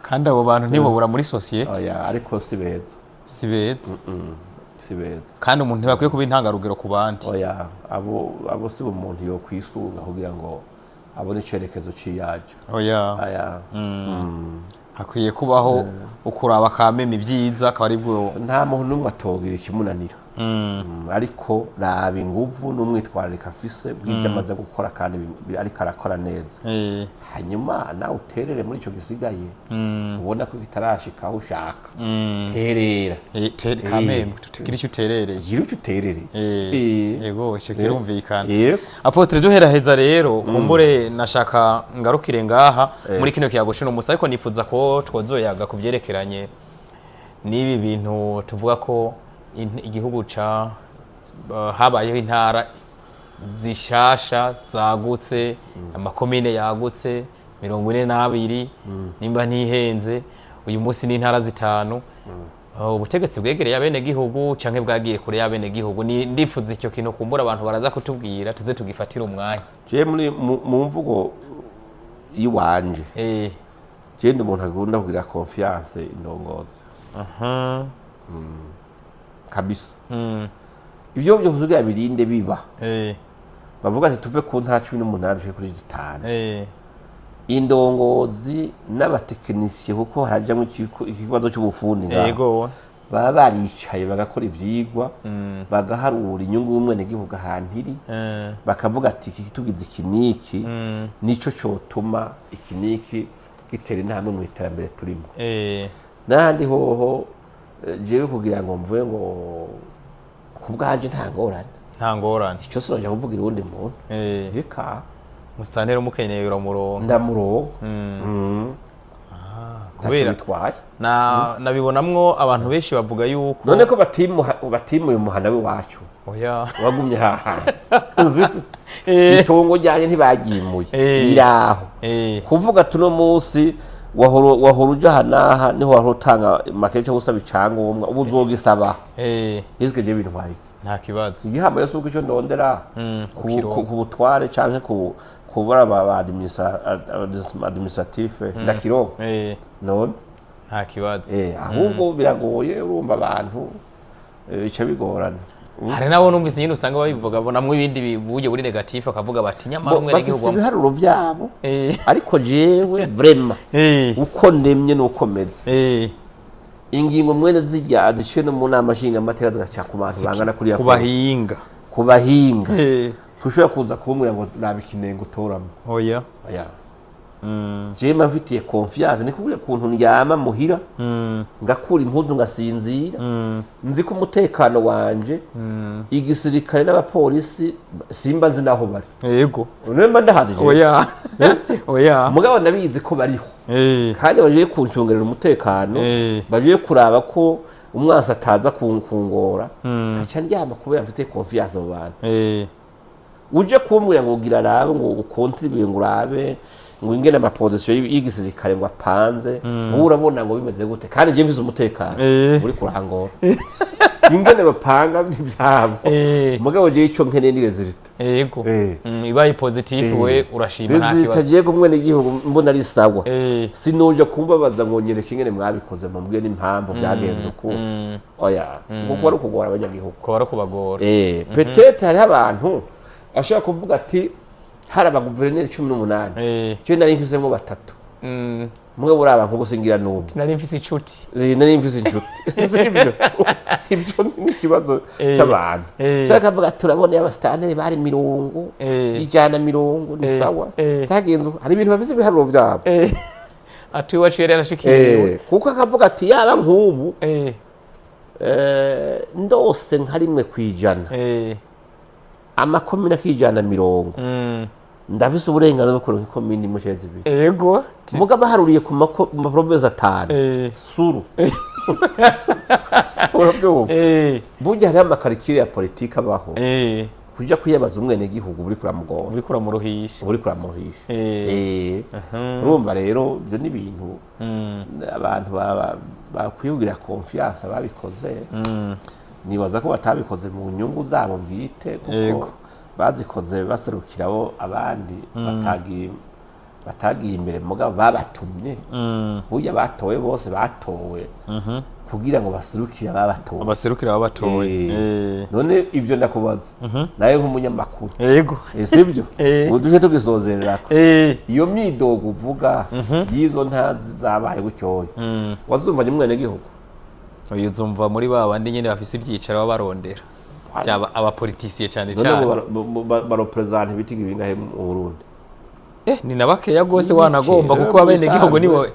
Kandi abo bantu ntibabura muri société. Oya, ariko si beza. Si beza. Si beza. Kandi umuntu ntibakwiye kuba intangarugero ku bandi. Oya, abo si umuntu yo kwisunga kugira ngo abone icerekezo c'iyajo. Oya. Oya. Hakwiye kubaho ukuraba kameme ibyiza, akaba ari bwo. Nta muntu n'umwe atogira ikimunanira. Ariko raba inguvu n'umwitwarariko afise bw'ibyo amaze gukora kandi ariko arakora neza, hanyuma nawe uterere muri ico gisigaye ubona ko kitarashika aho ushaka. Terera. Kameme tugira icyo uterereye. Gira icyo uterereye. Yego, icyo kirumvikana. Yego. Apôtre, duheraheza rero, kumbure nashaka ngarukire ngaha muri kino kiyago cuno musi, ariko nifuza ko twozoyaga ku byerekeranye n'ibi bintu tuvuga ko igihugu ca habayeho intara zishasha zagutse, amakomine yagutse 42, nimba ntihenze uyu munsi ni intara zitanu. Ubutegetsi bwegereye abenegihugu canke bwagiye kure y'abenegihugu? Ni ndifuza icyo kintu, kumbura abantu baraza kutubwira, tuze tugifatire umwanya. Jewe muri mu mvugo y'iwanje, jewe ndi umuntu akunda kugira confiance indongozi kabisa. Ivyo byose kugira birinde biba, bavuga ati tuve ku ntara 18 dushike kuri zitanu, indongozi n'abatekinisiye, kuko harajamwo ikibazo cy'ubufundi ngaho, baba baricaye bagakora ivyigwa, bagaharura inyungu y'umwenegihugu ahantu iri, bakavuga ati iki tugize iki n'iki, nico cotuma iki n'iki gitera intambwe mu iterambere turimo. N'ahandi hoho, jewe kugira ngo mvuge ngo ku bwanje nta ngorane. Nta ngorane. Icyo sinoja kuvugira uwundi muntu. Eka. Musitanteri umukenyeye uramuronka. Ndamuronka. Ntacyo Kubera bitwaye. Na nabibonamwo abantu benshi bavuga yuko None ko batimuye umuhana w'iwacu, oya, wagumye hahandi. Uzi? Itongo ryanjye ntibagyimuye, riraho. Kuvuga tuno munsi wahora uja aha n'aha, niho wahora utanga make cyangwa usaba icyangombwa, ubu uzogisaba. Hizwe je bintwaye iki? Nta kibazo. Igihambaye si uko icyo ndondera Ukironka. ku butware canke ku kubara aba administratif ndakironka. None Nta kibazo. Ahubwo biragoye, urumva abantu bica bigorana. Hari nabo numvise nyine usanga babivuga, bonamwo ibindi buryo buri négatif, akavuga bati nyamara Bafise umwenegihugu ibiharuro vyabo, ariko jewe vraiment, uko ndemye nuko meze, ingingo mwene zijya ziciye no mu nama nshingamateka zigaca ku bantu bangana kuriya, ku bahinga, ku bahinga, tushobora kuza kumbwira ngo raba ikinengo utoramo. Oya. Oya. Jewe mba mfitiye confiance, ni kuvuga ukuntu ndyama muhira, ngakura impuzu ngasinzira, nzi ko umutekano wanje igisirikare n'abapolisi simba nzi naho bari. None mba ndahazi jewe? Oya, oya. Mugabo ndabizi ko bariho, kandi baje kuncungerera umutekano, baje kuraba ko umwansi ataza kungora, nkaca ndyama kubera mfite confiance mu bantu. Uje kumbwira ngo gira rabe, ngo ukontribuye, ngo urabe ngo ingene ama positions y'igisirikare ngo apanze, wowe urabona ngo bimeze gute kandi je mfise umutekano? Uri kurangora ingene bapanga ivyabo. Mugabo je ico nkeneye ni résultat. Ibaye positif, we urashima, nta Résultat. kibazo. Je kumwe n'igihugu mbona ari sawa. Sinoja kumbabaza ngo nyereka ingene mwabikoze, mumbwire n'impamvu byagenze uko. Oya, kuko ari ukugora abanyagihugu. Ko bari kubagora. Peut-être hariho abantu ashobora kuvuga ati hari abaguverineri 18, je nari mfisemwo batatu, mugabo uraba nkubu singira n'umwe. Nari mfise inshuti. Nari mfise inshuti. Sivyo, ivyo ni ikibazo c'abantu. Cyangwa akavuga ati turabona abasitanteri bari mirongo 150 ni sawa. Cyagenze uko. Hari ibintu bafise ibiharuro vyabo. Ati iwacu yari yarashikiriwe. Kuko akavuga ati yaba nk'ubu ndose nka 1%, amakomine ak'150, ndafise uburenganzira bwo kuronka ikomine imwe canke zibiri. Mugabo baharuriye ku ma provinces atanu, suru urabyumva. Burya hariho ama calculs ya politiki abaho, kuja kuyabaza umwenegihugu uri kuramugora. Uriko uramuruhisha. Uri kuramuruhisha. Urumva rero ibyo ni ibintu abantu baba Bakwiye kugira confiance ababikoze. Nibaza ko batabikoze mu nyungu zabo bwite, kuko bazikoze baserukira abo abandi batagiye imbere, mugabo babatumye. Burya batowe bose batowe kugira ngo baserukire ababatoye. Baserukira ababatoye. None ibyo ndakubaza nawe nk'umunyamakuru. Sibyo? Ubu duje tugisozererako. Iyo myidogo uvuga y'izo ntazi zabaye gutyoye, wazumvanye umwenegihugu? Uyu uzumva muri ba bandi nyene bafise ivyicaro baba barondera, byaba abapolitisiye cyane. None Cyane. Bareprésenta ibiti bingahe mu Burundi? Ni na bakeya gose wanagomba, Bake, kuko abenegihugu bisanzwe. nibo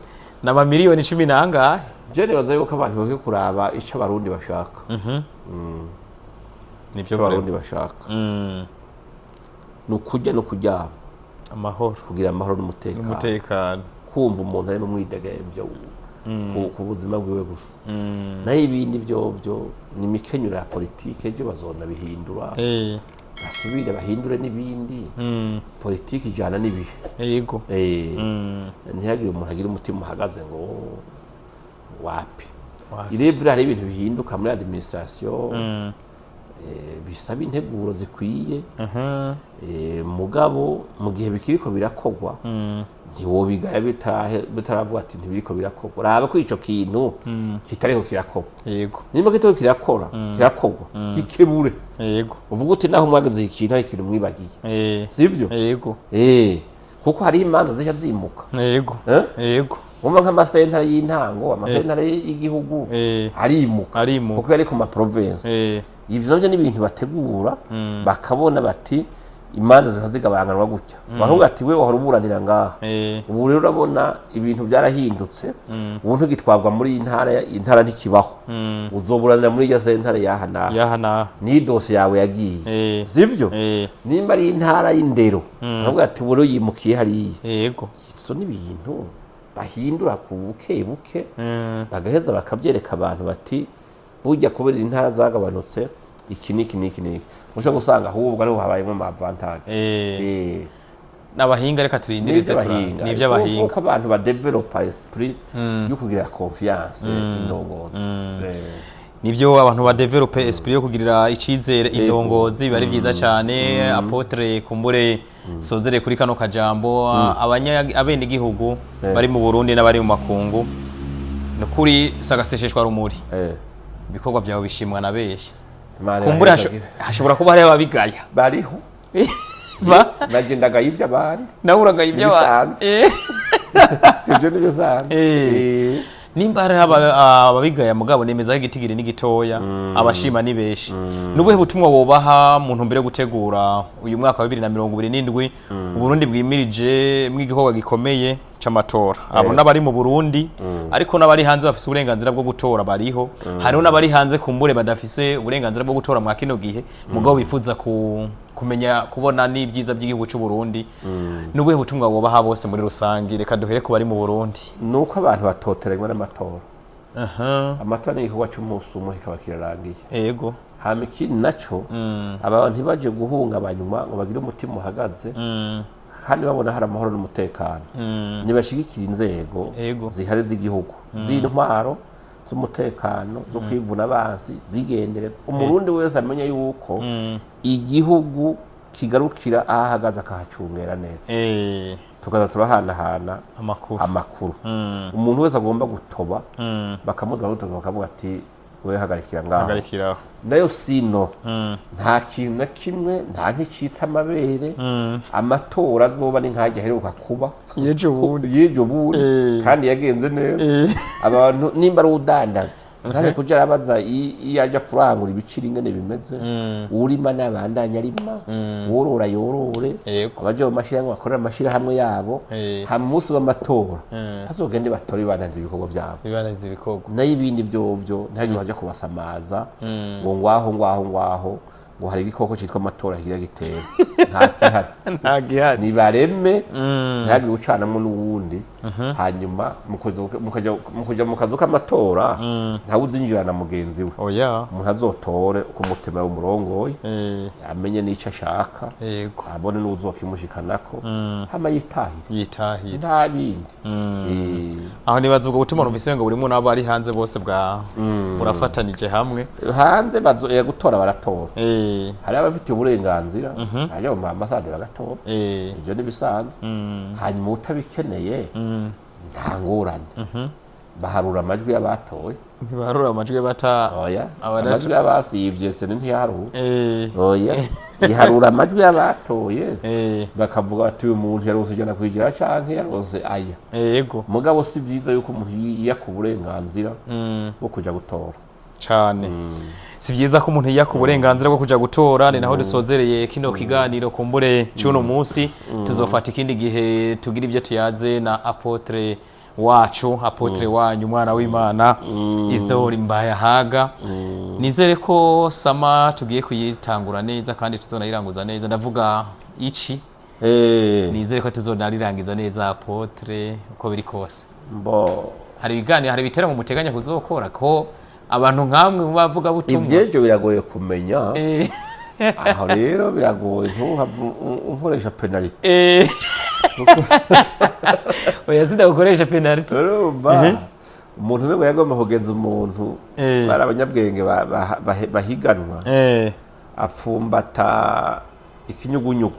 n'amamiliyoni cumi n'angahe. Je nibaza yuko abantu bakwiye kuraba ico Abarundi bashaka. Nivyo. Ico Abarundi bashaka ni ukurya no kuryama, Amahoro. kugira amahoro n'umutekano. N'umutekano. Kumva umuntu ari mu mwidegemvyo ku buzima bwiwe gusa. Nayo ibindi byo ni imikenyero ya politike, ejo bazona bihindura, basubire bahindure n'ibindi. Politike ijana n'ibihe. Ntihagire umuntu agira umutima uhagaze ngo wapi. Wapi. Irebure, hari ibintu bihinduka muri administration, bisaba integuro zikwiye. Mugabo mu gihe bikiriko birakogwa, ntiwobigaya bitaravuga ati ntibiriko birakogwa. Raba ko ico kintu kitariko kirakogwa. Nimba kitariko kirakogwa, gikebure. Uvuga uti naho mwageze iki kintu, hari ikintu mwibagiye. Sibyo? Yego. Kuko hariho imanza zica zimuka. Eh? Yego. Wumva nk'amasentare y'intango, amasentare y'igihugu arimuka, Arimuka. kuko yari ku maprovinces. Ivyo navyo ni ibintu bategura, bakabona bati imanza zikaba zigabanganwa gutya, bakavuga ati we wahora uburanira ngaha, ubu rero urabona ibintu byarahindutse, ubu ntugitwarwa muri iyi ntara, intara ntikibaho, uzoburanira muri irya sentare yaha n'aha, Yaha naha. niyo dosiye yawe yagiye. Sibyo? Nimba ari intara y'indero, bakavuga ati ubu rero yimukiye hariya. Izo ni ibintu bahindura ku buke buke, bagaheza bakabyereka abantu bati burya kubera intara zagabanutse, iki n'iki n'iki n'iki, ushobora gusanga ahubwo ariho habayemo ama avantage. N'abahinga, reka turindirize. N'iby'abahinga. Ni iby'abahinga. Uko abantu badevelopa esprit yo kugira confiance indongozi. Nibyo, abantu badevelope esprit yo kugirira icizere indongozi, biba ari byiza cyane. Apôtre, kumbure sozere kuri kano kajambo, abenegihugu bari mu Burundi n'abari mu makungu, ni ukuri sagasesheshwa rumuri, ibikorwa byawe bishimwa na benshi. Imana Kumbure iraheza. hashobora kuba hariho ababigaya. Bariho. Nagendaga yibyo abandi. Nawe uragaya Ibisanzwe. Ibyo ni bisanzwe. Nimba hariho ababigaya, mugabo nemeza ko igitigiri ni gitoya, abashima ni benshi. Nubuhe butumwa wobaha mu ntumbero yo gutegura uyu mwaka wa 2027, Uburundi bwimirije mw'igikorwa gikomeye c'amatora? Abo n'abari mu Burundi, ariko n'abari hanze bafise uburenganzira bwo gutora bariho. Hariho n'abari hanze kumbure badafise uburenganzira bwo gutora mwa kino gihe, mugabo bifuza kumenya kubona n'ibyiza by'igihugu c'u Burundi. Nubuhe butumwa wobaha bose muri rusange? Reka duhere ku bari mu Burundi. Ni uko abantu batoteranywa n'amatora. Amatora ni igikorwa cy'umunsi umwe, kikaba kirarangiye. Hama ikindi naco, abantu ntibaje guhungabanywa ngo bagire umutima uhagaze kandi babona hari amahoro n'umutekano. Ntibashigikira inzego zihari z'igihugu, z'intwaro, z'umutekano, zo kwivuna abansi, zigendereza. Umurundi wese amenye yuko igihugu kigarukira aho ahagaze, akahacungera neza. Tukaza turahanahana Amakuru. amakuru. Umuntu wese agomba gutoba, bakamuduha, bakavuga ati we hagarikira ngaho. Hagarikiraho. Nayo sino nta kintu na kimwe, nta nk'icitse amabere. Amatora azoba ni nk'ajya aheruka kuba Y'ejo bundi. y'ejo bundi, kandi yagenze neza. Abantu nimba ari udandaza, ntare kuja arabaza iyo aja kurangura ibiciro ingene bimeze. Urima n'abandanya arima, worora yorore, abaja mu mashirahamwe bakorera amashirahamwe yabo. Hama umunsi w'amatora bazogende batore, bibandanze ibikorwa vyabo. Bibananiza ibikorwa. Nayo ibindi byobyo ntihagire baja kubasamaza ngo ngwaho ngwaho ngwaho. Ngo hari igikoko cyitwa amatora kigira gitera, nta gihari. Nta gihari. Nibareme, ntihagire ucanamwo n'uwundi. Hanyuma mukaja mu kazu k'amatora, ntawe uzinjirana na mugenzi we. Oya. Umuntu azotore uko umutima w'umurongoye, amenye n'icyo ashaka, abone n'uwuzokimushikanako, hama yitahire. Yitahire. Nta bindi. Aho nibaza ubwo butumwa numvise ngo burimo n'abo ari hanze bose bwa burafatanije hamwe. Hanze gutora baratora. Hari abafitiye uburenganzira bajya mu ambasade bagatora. Ibyo ni bisanzwe. Hanyuma utabikeneye, nta ngorane, baharura amajwi y'abatoye. Ntibaharura amajwi bata Oya. Abadato- Amajwi y'abasivye CENI ntiyaharura. Oya, iharura amajwi y'abatoye. Bakavuga bati uyu muntu yaronse 100% canke yaronse aya. Mugabo si vyiza yuko umuntu yiyaka uburenganzira bwo kuja gutora. Cane, si byiza ko umuntu yiyaka uburenganzira bwo kuja gutora. Ni naho dusozereye kino kiganiro kumbure cy'uno munsi. Tuzofata ikindi gihe tugira ibyo tuyaze na apôtre wacu, apôtre wanyu, umwana w'Imana Isidore Mbayahaga. Nizere ko summer tugiye kuyitangura neza kandi tuzonayiranguza neza, ndavuga ici. Nizere ko tuzonarirangiza neza, apôtre, uko biri kose. Mbo. Hari ibiganiro, hari ibiteramo muteganya kuzokora ko abantu nkamwe mu bavuga butumwa? Ivyejo biragoye kumenya. Aho rero biragoye, ntuhave unkoresha penalty. Oya, sindagukoresha penalty. Urumva umuntu umwe yagomba kugenza umuntu, bari abanyabwenge bahiganwa, apfumbata ikinyugunyugu,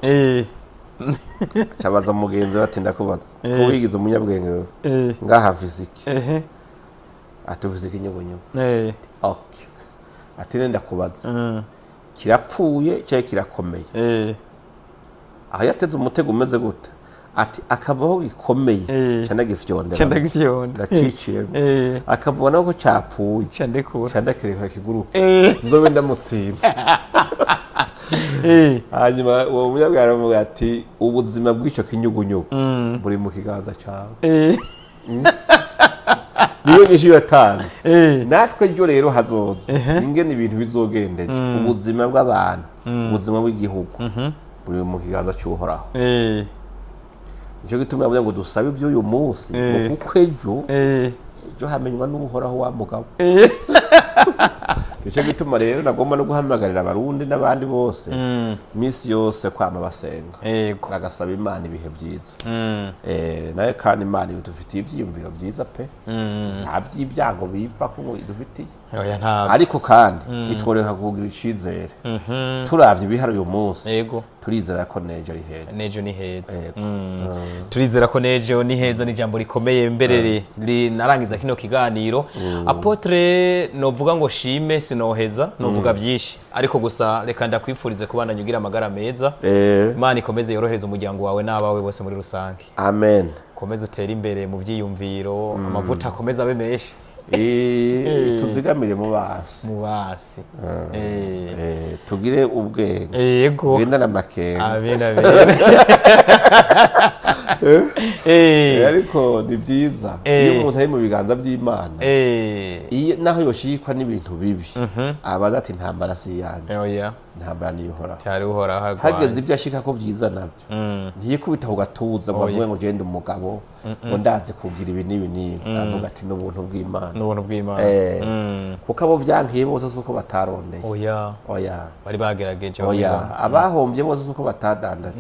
cabaza mugenzi we ati: "Ndakubaza, ko wigize umunyabwenge wewe, ngaha mfise iki?" Ati: "Ufise ikinyugunyugu." "Okay." Ati: "Nenda kubaza, kirapfuye cyangwa kirakomeye?" Aho yateze umutego umeze gute? Ati: "Akavaho gikomeye, ca ndagifyondera." Ca ndagifyonda. Ndaciciyemo. Akavuga nawe ko capfuye, ca ndekura. Ca ndakireka kiguruka, nzobe ndamutsinze. Hanyuma uwo munyabwenge aramubwira ati: "Ubuzima bw'icyo kinyugunyugu buri mu kiganza cyawe." Niyo nyishu yatanze. Natwe ryo rero hazoza ingene ibintu bizogendeje, ubuzima bw'abantu, ubuzima bw'igihugu buri mu kiganza cy'Uhoraho. Nicyo gituma yavuze ngo dusabe iby'uyu munsi, ngo kuko ejo, ejo hamenywa n'Uhoraho wa mugabo. Nicyo gituma rero nagomba no guhamagarira Abarundi n'abandi bose iminsi yose kwama basenga, bagasaba Imana ibihe byiza. Nayo kandi Imana idufitiye ibyiyumviro byiza pe, nta by'ibyago biva ko idufitiye. Oya, ntabyo. Ariko kandi ntitworeka kugira icizere. Turavye ibihari uyu munsi, turizera ko nejo ari heza. Nejo ni heza. Yego. Turizera ko nejo ni heza, ni ijambo rikomeye mbere rinarangiza kino kiganiro. Apôtre, novuga ngo shime sinoheza, novuga byinshi, ariko gusa reka ndakwifurize kubandanya ugira amagara meza. Imana ikomeze yorohereza umuryango wawe n'abawe bose muri rusange. Amen. Ukomeze utere imbere mu byiyumviro, amavuta akomeze abe menshi. Tuzigamire mu basi. Mu basi. Tugire ubwenge, tugendane amakenga. Amen, amen. Ariko ni byiza iyo umuntu ari mu biganza by'Imana, iyo naho yoshikwa n'ibintu bibi, abaza ati: "Intambara si iyanjye, Oya. intambara niyo Ihoraho." Cyari Uhoraho arwanya. Hageze ibyo ashika ko byiza nabyo, ntiyikubita ku gatuza ngo Oya. avuge ngo genda umugabo, ngo ndazi kugira ibi n'ibi n'ibi. Avuga ati: "N'ubuntu bw'Imana." N'ubuntu bw'Imana. Kuko abo byankiye bose si uko batarondeye. Oya. Oya. Bari bagerageje. Oya. Bamwe. Abahombye bose si uko batadandaje.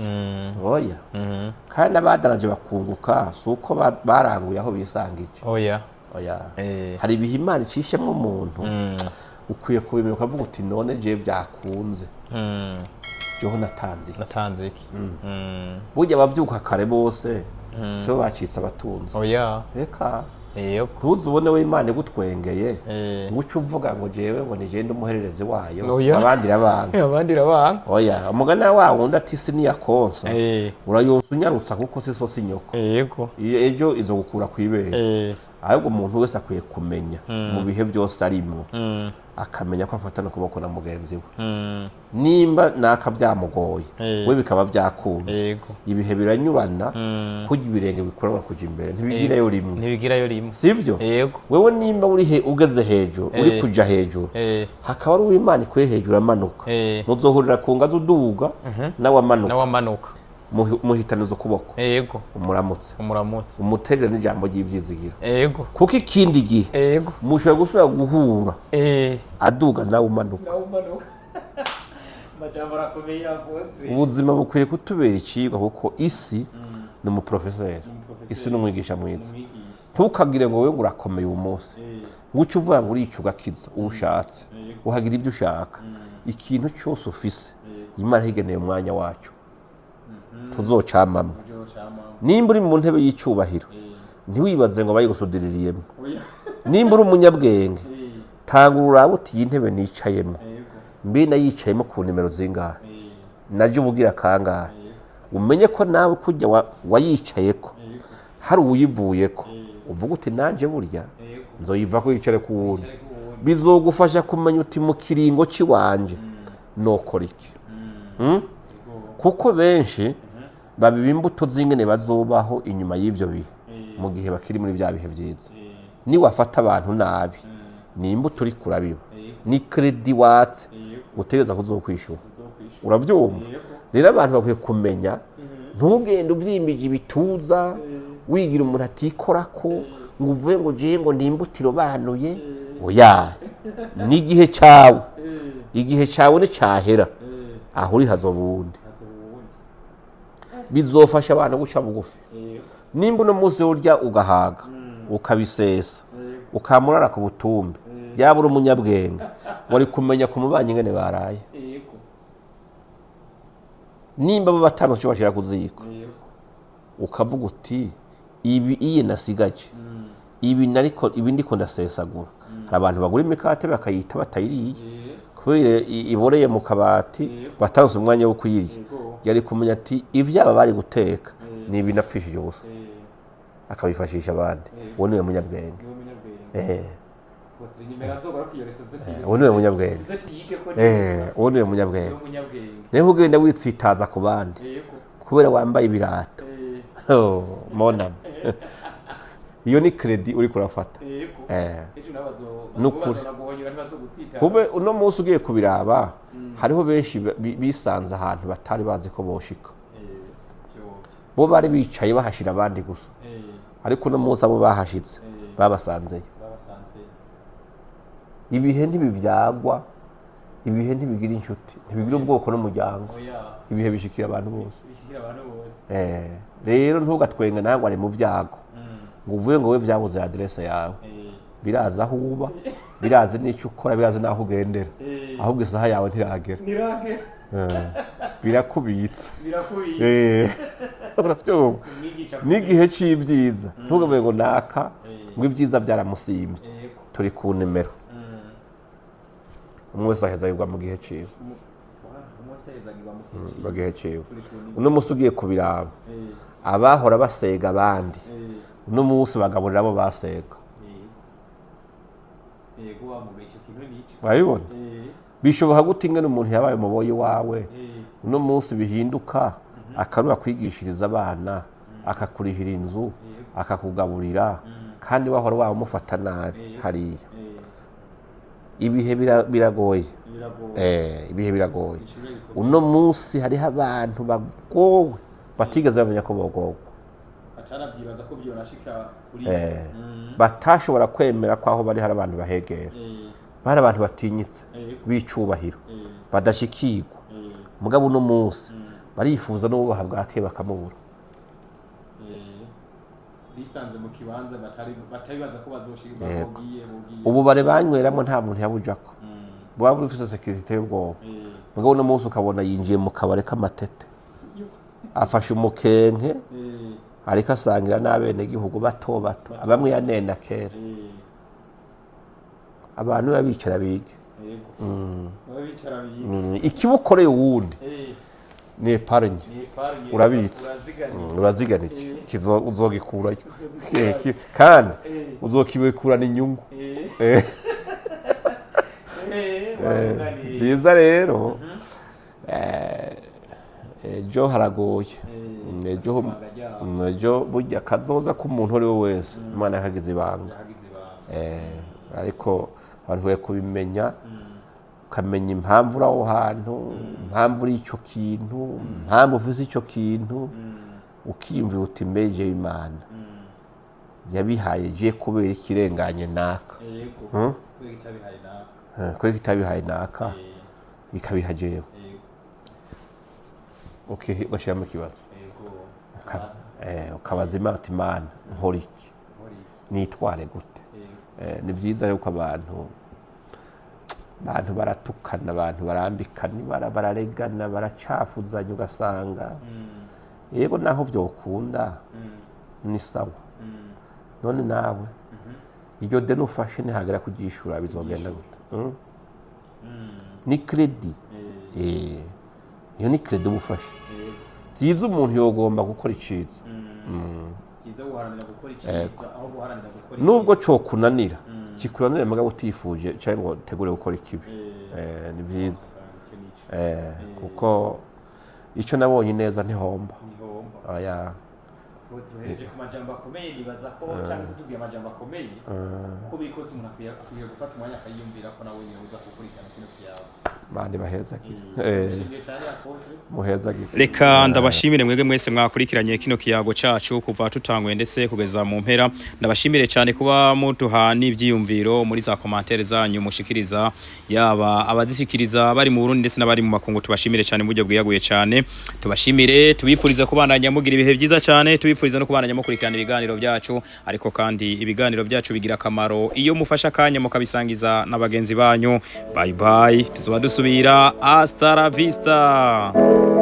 Oya. Kandi abadandanje bakunguka si uko baranguye aho bisangije. Oya. Oya. Hari ibihe Imana icishemwo umuntu, ukwiye kubimenya ukavuga uti: "None jewe byakunze, jeho natanze iki?" Natanze iki? Burya abavyuka kare bose sibo bacitse abatunzi. Oya. Reka. Yego. Ntuzi ubone we Imana igutwengeye, Eh. ngo uce uvuga ngo jewe ngo nigende umuhererezi wayo, Oya. abandi irabanga. Abandi irabanga. Oya, umugani wa wundi ati: "Isi niyakonsa, urayonsa unyarutsa, kuko si so si nyoko." Yego. Iyo ejo izogukura kw'ibere. Ahubwo umuntu wese akwiye kumenya mu bihe byose arimwo, akamenya ko afatana ukuboko na mugenzi we. Nimba naka byamugoye, we bikaba byakunze, ibihe biranyurana. Kurya ibirenge bikurana kuja imbere, ntibigirayo rimwe. Ntibigirayo rimwe. Sibyo? Yego. Wewe nimba uri ugeze hejuru, uri kuja hejuru, hakaba ari uw'Imana ikuye hejuru amanuka, muzohurira ku ngazi uduga nawe amanuka. Nawe amanuka. Muhitaniza ukuboko, umuramutse, umuramutse, umuterere n'ijambo ry'ibyizigiro. Kuko ikindi gihe mushobora gusubira guhura aduga nawe umanuka. Nawe umanuka. Amajambo arakomeye, apôtre. Ubuzima bukwiye kutubera icigwa, kuko isi ni umuprofeseri, isi ni umwigisha mwiza. Ntukagire ngo wowe ngo urakomeye uyu munsi, ngo uce uvuga ngo urica ugakiza uwo ushatse, uhagira ibyo ushaka. Ikintu cyose ufise, Imana igeneye umwanya wacyo tuzocamamwo. Nimba uri mu ntebe y'icyubahiro, ntiwibaze ngo bayigusudiririyemo. Nimba uri umunyabwenge, tanga ururabe uti: "Iyi ntebe nicayemo, mbe nayicayemo ku nimero zingahe? Najya ubugira kangahe?" Umenye ko nawe kujya wayicayeko hari uwuyivuyeko, uvuga uti: "Nanjye burya nzoyiva ko yicare ku wundi." Bizogufasha kumenya uti: "Mu kiringo cy'iwanje nokora iki?" Kuko benshi babiba imbuto z'ingene bazobaho inyuma y'ibyo bihe mu gihe bakiri muri bya bihe byiza. Niwafata abantu nabi, ni imbuto uri kurabiba, ni crédit watse utegereza kuzokwishura. Urabyumva? Rero abantu bakwiye kumenya, ntugende ubyimbije ibituza, wigira umuntu atikorako, ngo uvuge ngo jewe ngo ni imbuto irobanuye. Oya, n'igihe cyawe, igihe cyawe nticyahera, aho uri hazoba uwundi. Bizofasha abantu guca bugufi. Nimba uno munsi urya ugahaga, ukabisesa, ukamurara ku butumbi, yaba uri umunyabwenge, wari kumenya ku mubanyi ingene baraye. Nimba bo batanu icyo bashyira ku ziko, ukavuga uti: "Ibi iye nasigaje, ibi nariko, ibi ndiko ndasesagura." Hari abantu bagura imikate bakayita batayiriye kubera iboreye mu kabati, batanze umwanya wo kuyirya. Yari kumenya ati: "Ibyaba bari guteka ni ibi napfishije ubusa," akabifashisha abandi. Uwo niwe munyabwenge. Uwo niwe munyabwenge. Uwo niwe munyabwenge. Niba ugenda witsitaza ku bandi kubera wambaye ibirato, oh, monami, iyo ni crédit uri kurafata. Nukuri. Kube uno munsi ugiye kubiraba, hariho benshi bisanze ahantu batari bazi ko boshika. Bo bari bicaye bahashira abandi gusa, ariko uno munsi abo bahashitse babasanzeyo. Ibihe ntibibyagwa, ibihe ntibigira inshuti, ntibigira ubwoko n'umuryango, ibihe bishikira abantu bose. Rero ntugatwenge nawe ngo ari mu byago, ngo uvuge ngo we byabuze adresse yawe. Birazi aho uba, birazi n'icyo ukora, birazi n'aho ugendera, ahubwo isaha yawe ntiragera. Birakubitse. Urabyumva? N'igihe c'ibyiza, ntugavuge ngo naka ngo ibyiza byaramusimbye. Turi ku nimero, umwe wese aheza mu gihe ciwe, mu gihe ciwe. Uno munsi ugiye kubiraba, abahora basega abandi, uno munsi bagaburira abo basega. Urabibona? Bishoboka gute ingene umuntu yabaye umuboyi wawe, uno munsi bihinduka akarura kwigishiriza abana, akakurihira inzu, akakugaburira, kandi wahora wamufata nabi hariya? Ibihe biragoye. Ibihe biragoye. Uno munsi hariho abantu bagowe batigeze bamenya ko bogogwa, atarabyibaza ko byonashika kuri batashobora kwemera ko aho bari hari abantu bahegera, bari abantu batinyitse, b'icubahiro, badashikirwa. Mugabo uno munsi barifuza n'ububaha bwa ke bakamubura. Bisanze mu kibanza batari batabibaza ko bazoshika. Bogiye bogiye. Ububare banyweramo nta muntu yabujako, buba bufise sécurité y'ubwoba. Mugabo uno munsi ukabona yinjiye mu kabare k'amatete, afashe umukenke, ariko asangira n'abenegihugu bato bato, bamwe yanena kera. Abantu baba bicara bige. Baba bicara biga. Ikibukoreye uwundi, Ni épargne, urabitsa. Urazigana iki uzogikurayo. Kandi uzokibikurana inyungu. Byiza rero, ejo haragoye. Ejo ejo burya kazoza k'umuntu uwo ari we wese, Imana yakagize ibanga. Ariko abantu bakwiye kubimenya, ukamenya impamvu uri aho hantu, impamvu uri icyo kintu, impamvu uvuze icyo kintu, ukiyumvira uti: "Mbeje Imana yabihaye je kubera ikirenganye naka?" Hmm? Kubera itabihaye naka ikabiha jewe? Ugashyiramo ikibazo. Ukabaza Imana uti: "Imana, nkora iki? Nitware gute?" Ni byiza yuko abantu baratukana, abantu barambikana ibara, bararegana, baracafuzanya, ugasanga yego naho byokunda ni sawa. None nawe iryo deni ufashe nihagera kuryishura bizogenda gute? Ni crédit. Iyo ni crédit uba ufashe. Byiza umuntu yogomba gukora iciza. Nubwo cokunanira, kikunanira mugabo utifuje cyangwa ngo utegure gukora ikibi. Ni byiza. Kuko icyo nabonye neza ntihomba. Oya. Tuhereje ku majambo akomeye, nibaza ko, cyangwa se tubwiye amajambo akomeye, uko biri kose umuntu akwiye gufata umwanya akayiyumvira ko nawe nyine uza gukurikirana kino kiyago. Bandi bahezagire. Nshimiye cyane, apôtre. Muhezagire. Reka ndabashimire mwebwe mwese mwakurikiranye kino kiyago cacu kuva tutanguye ndetse kugeza mu mpera. Ndabashimire cyane kuba muduha n'ibyiyumviro muri za commentaires zanyu mushikiriza, yaba abazishikiriza bari mu Burundi ndetse n'abari mu makungu. Tubashimire cyane mu buryo bwiyaguye cyane. Tubashimire, tubifuriza kubandanya mugira ibihe byiza cyane, tubifuriza no kubandanya mukurikirana ibiganiro byacu. Ariko kandi ibiganiro byacu bigira akamaro iyo mufasha akanya mukabisangiza na bagenzi banyu. Bye bye, tuzoba dusubira. Hasta la vista.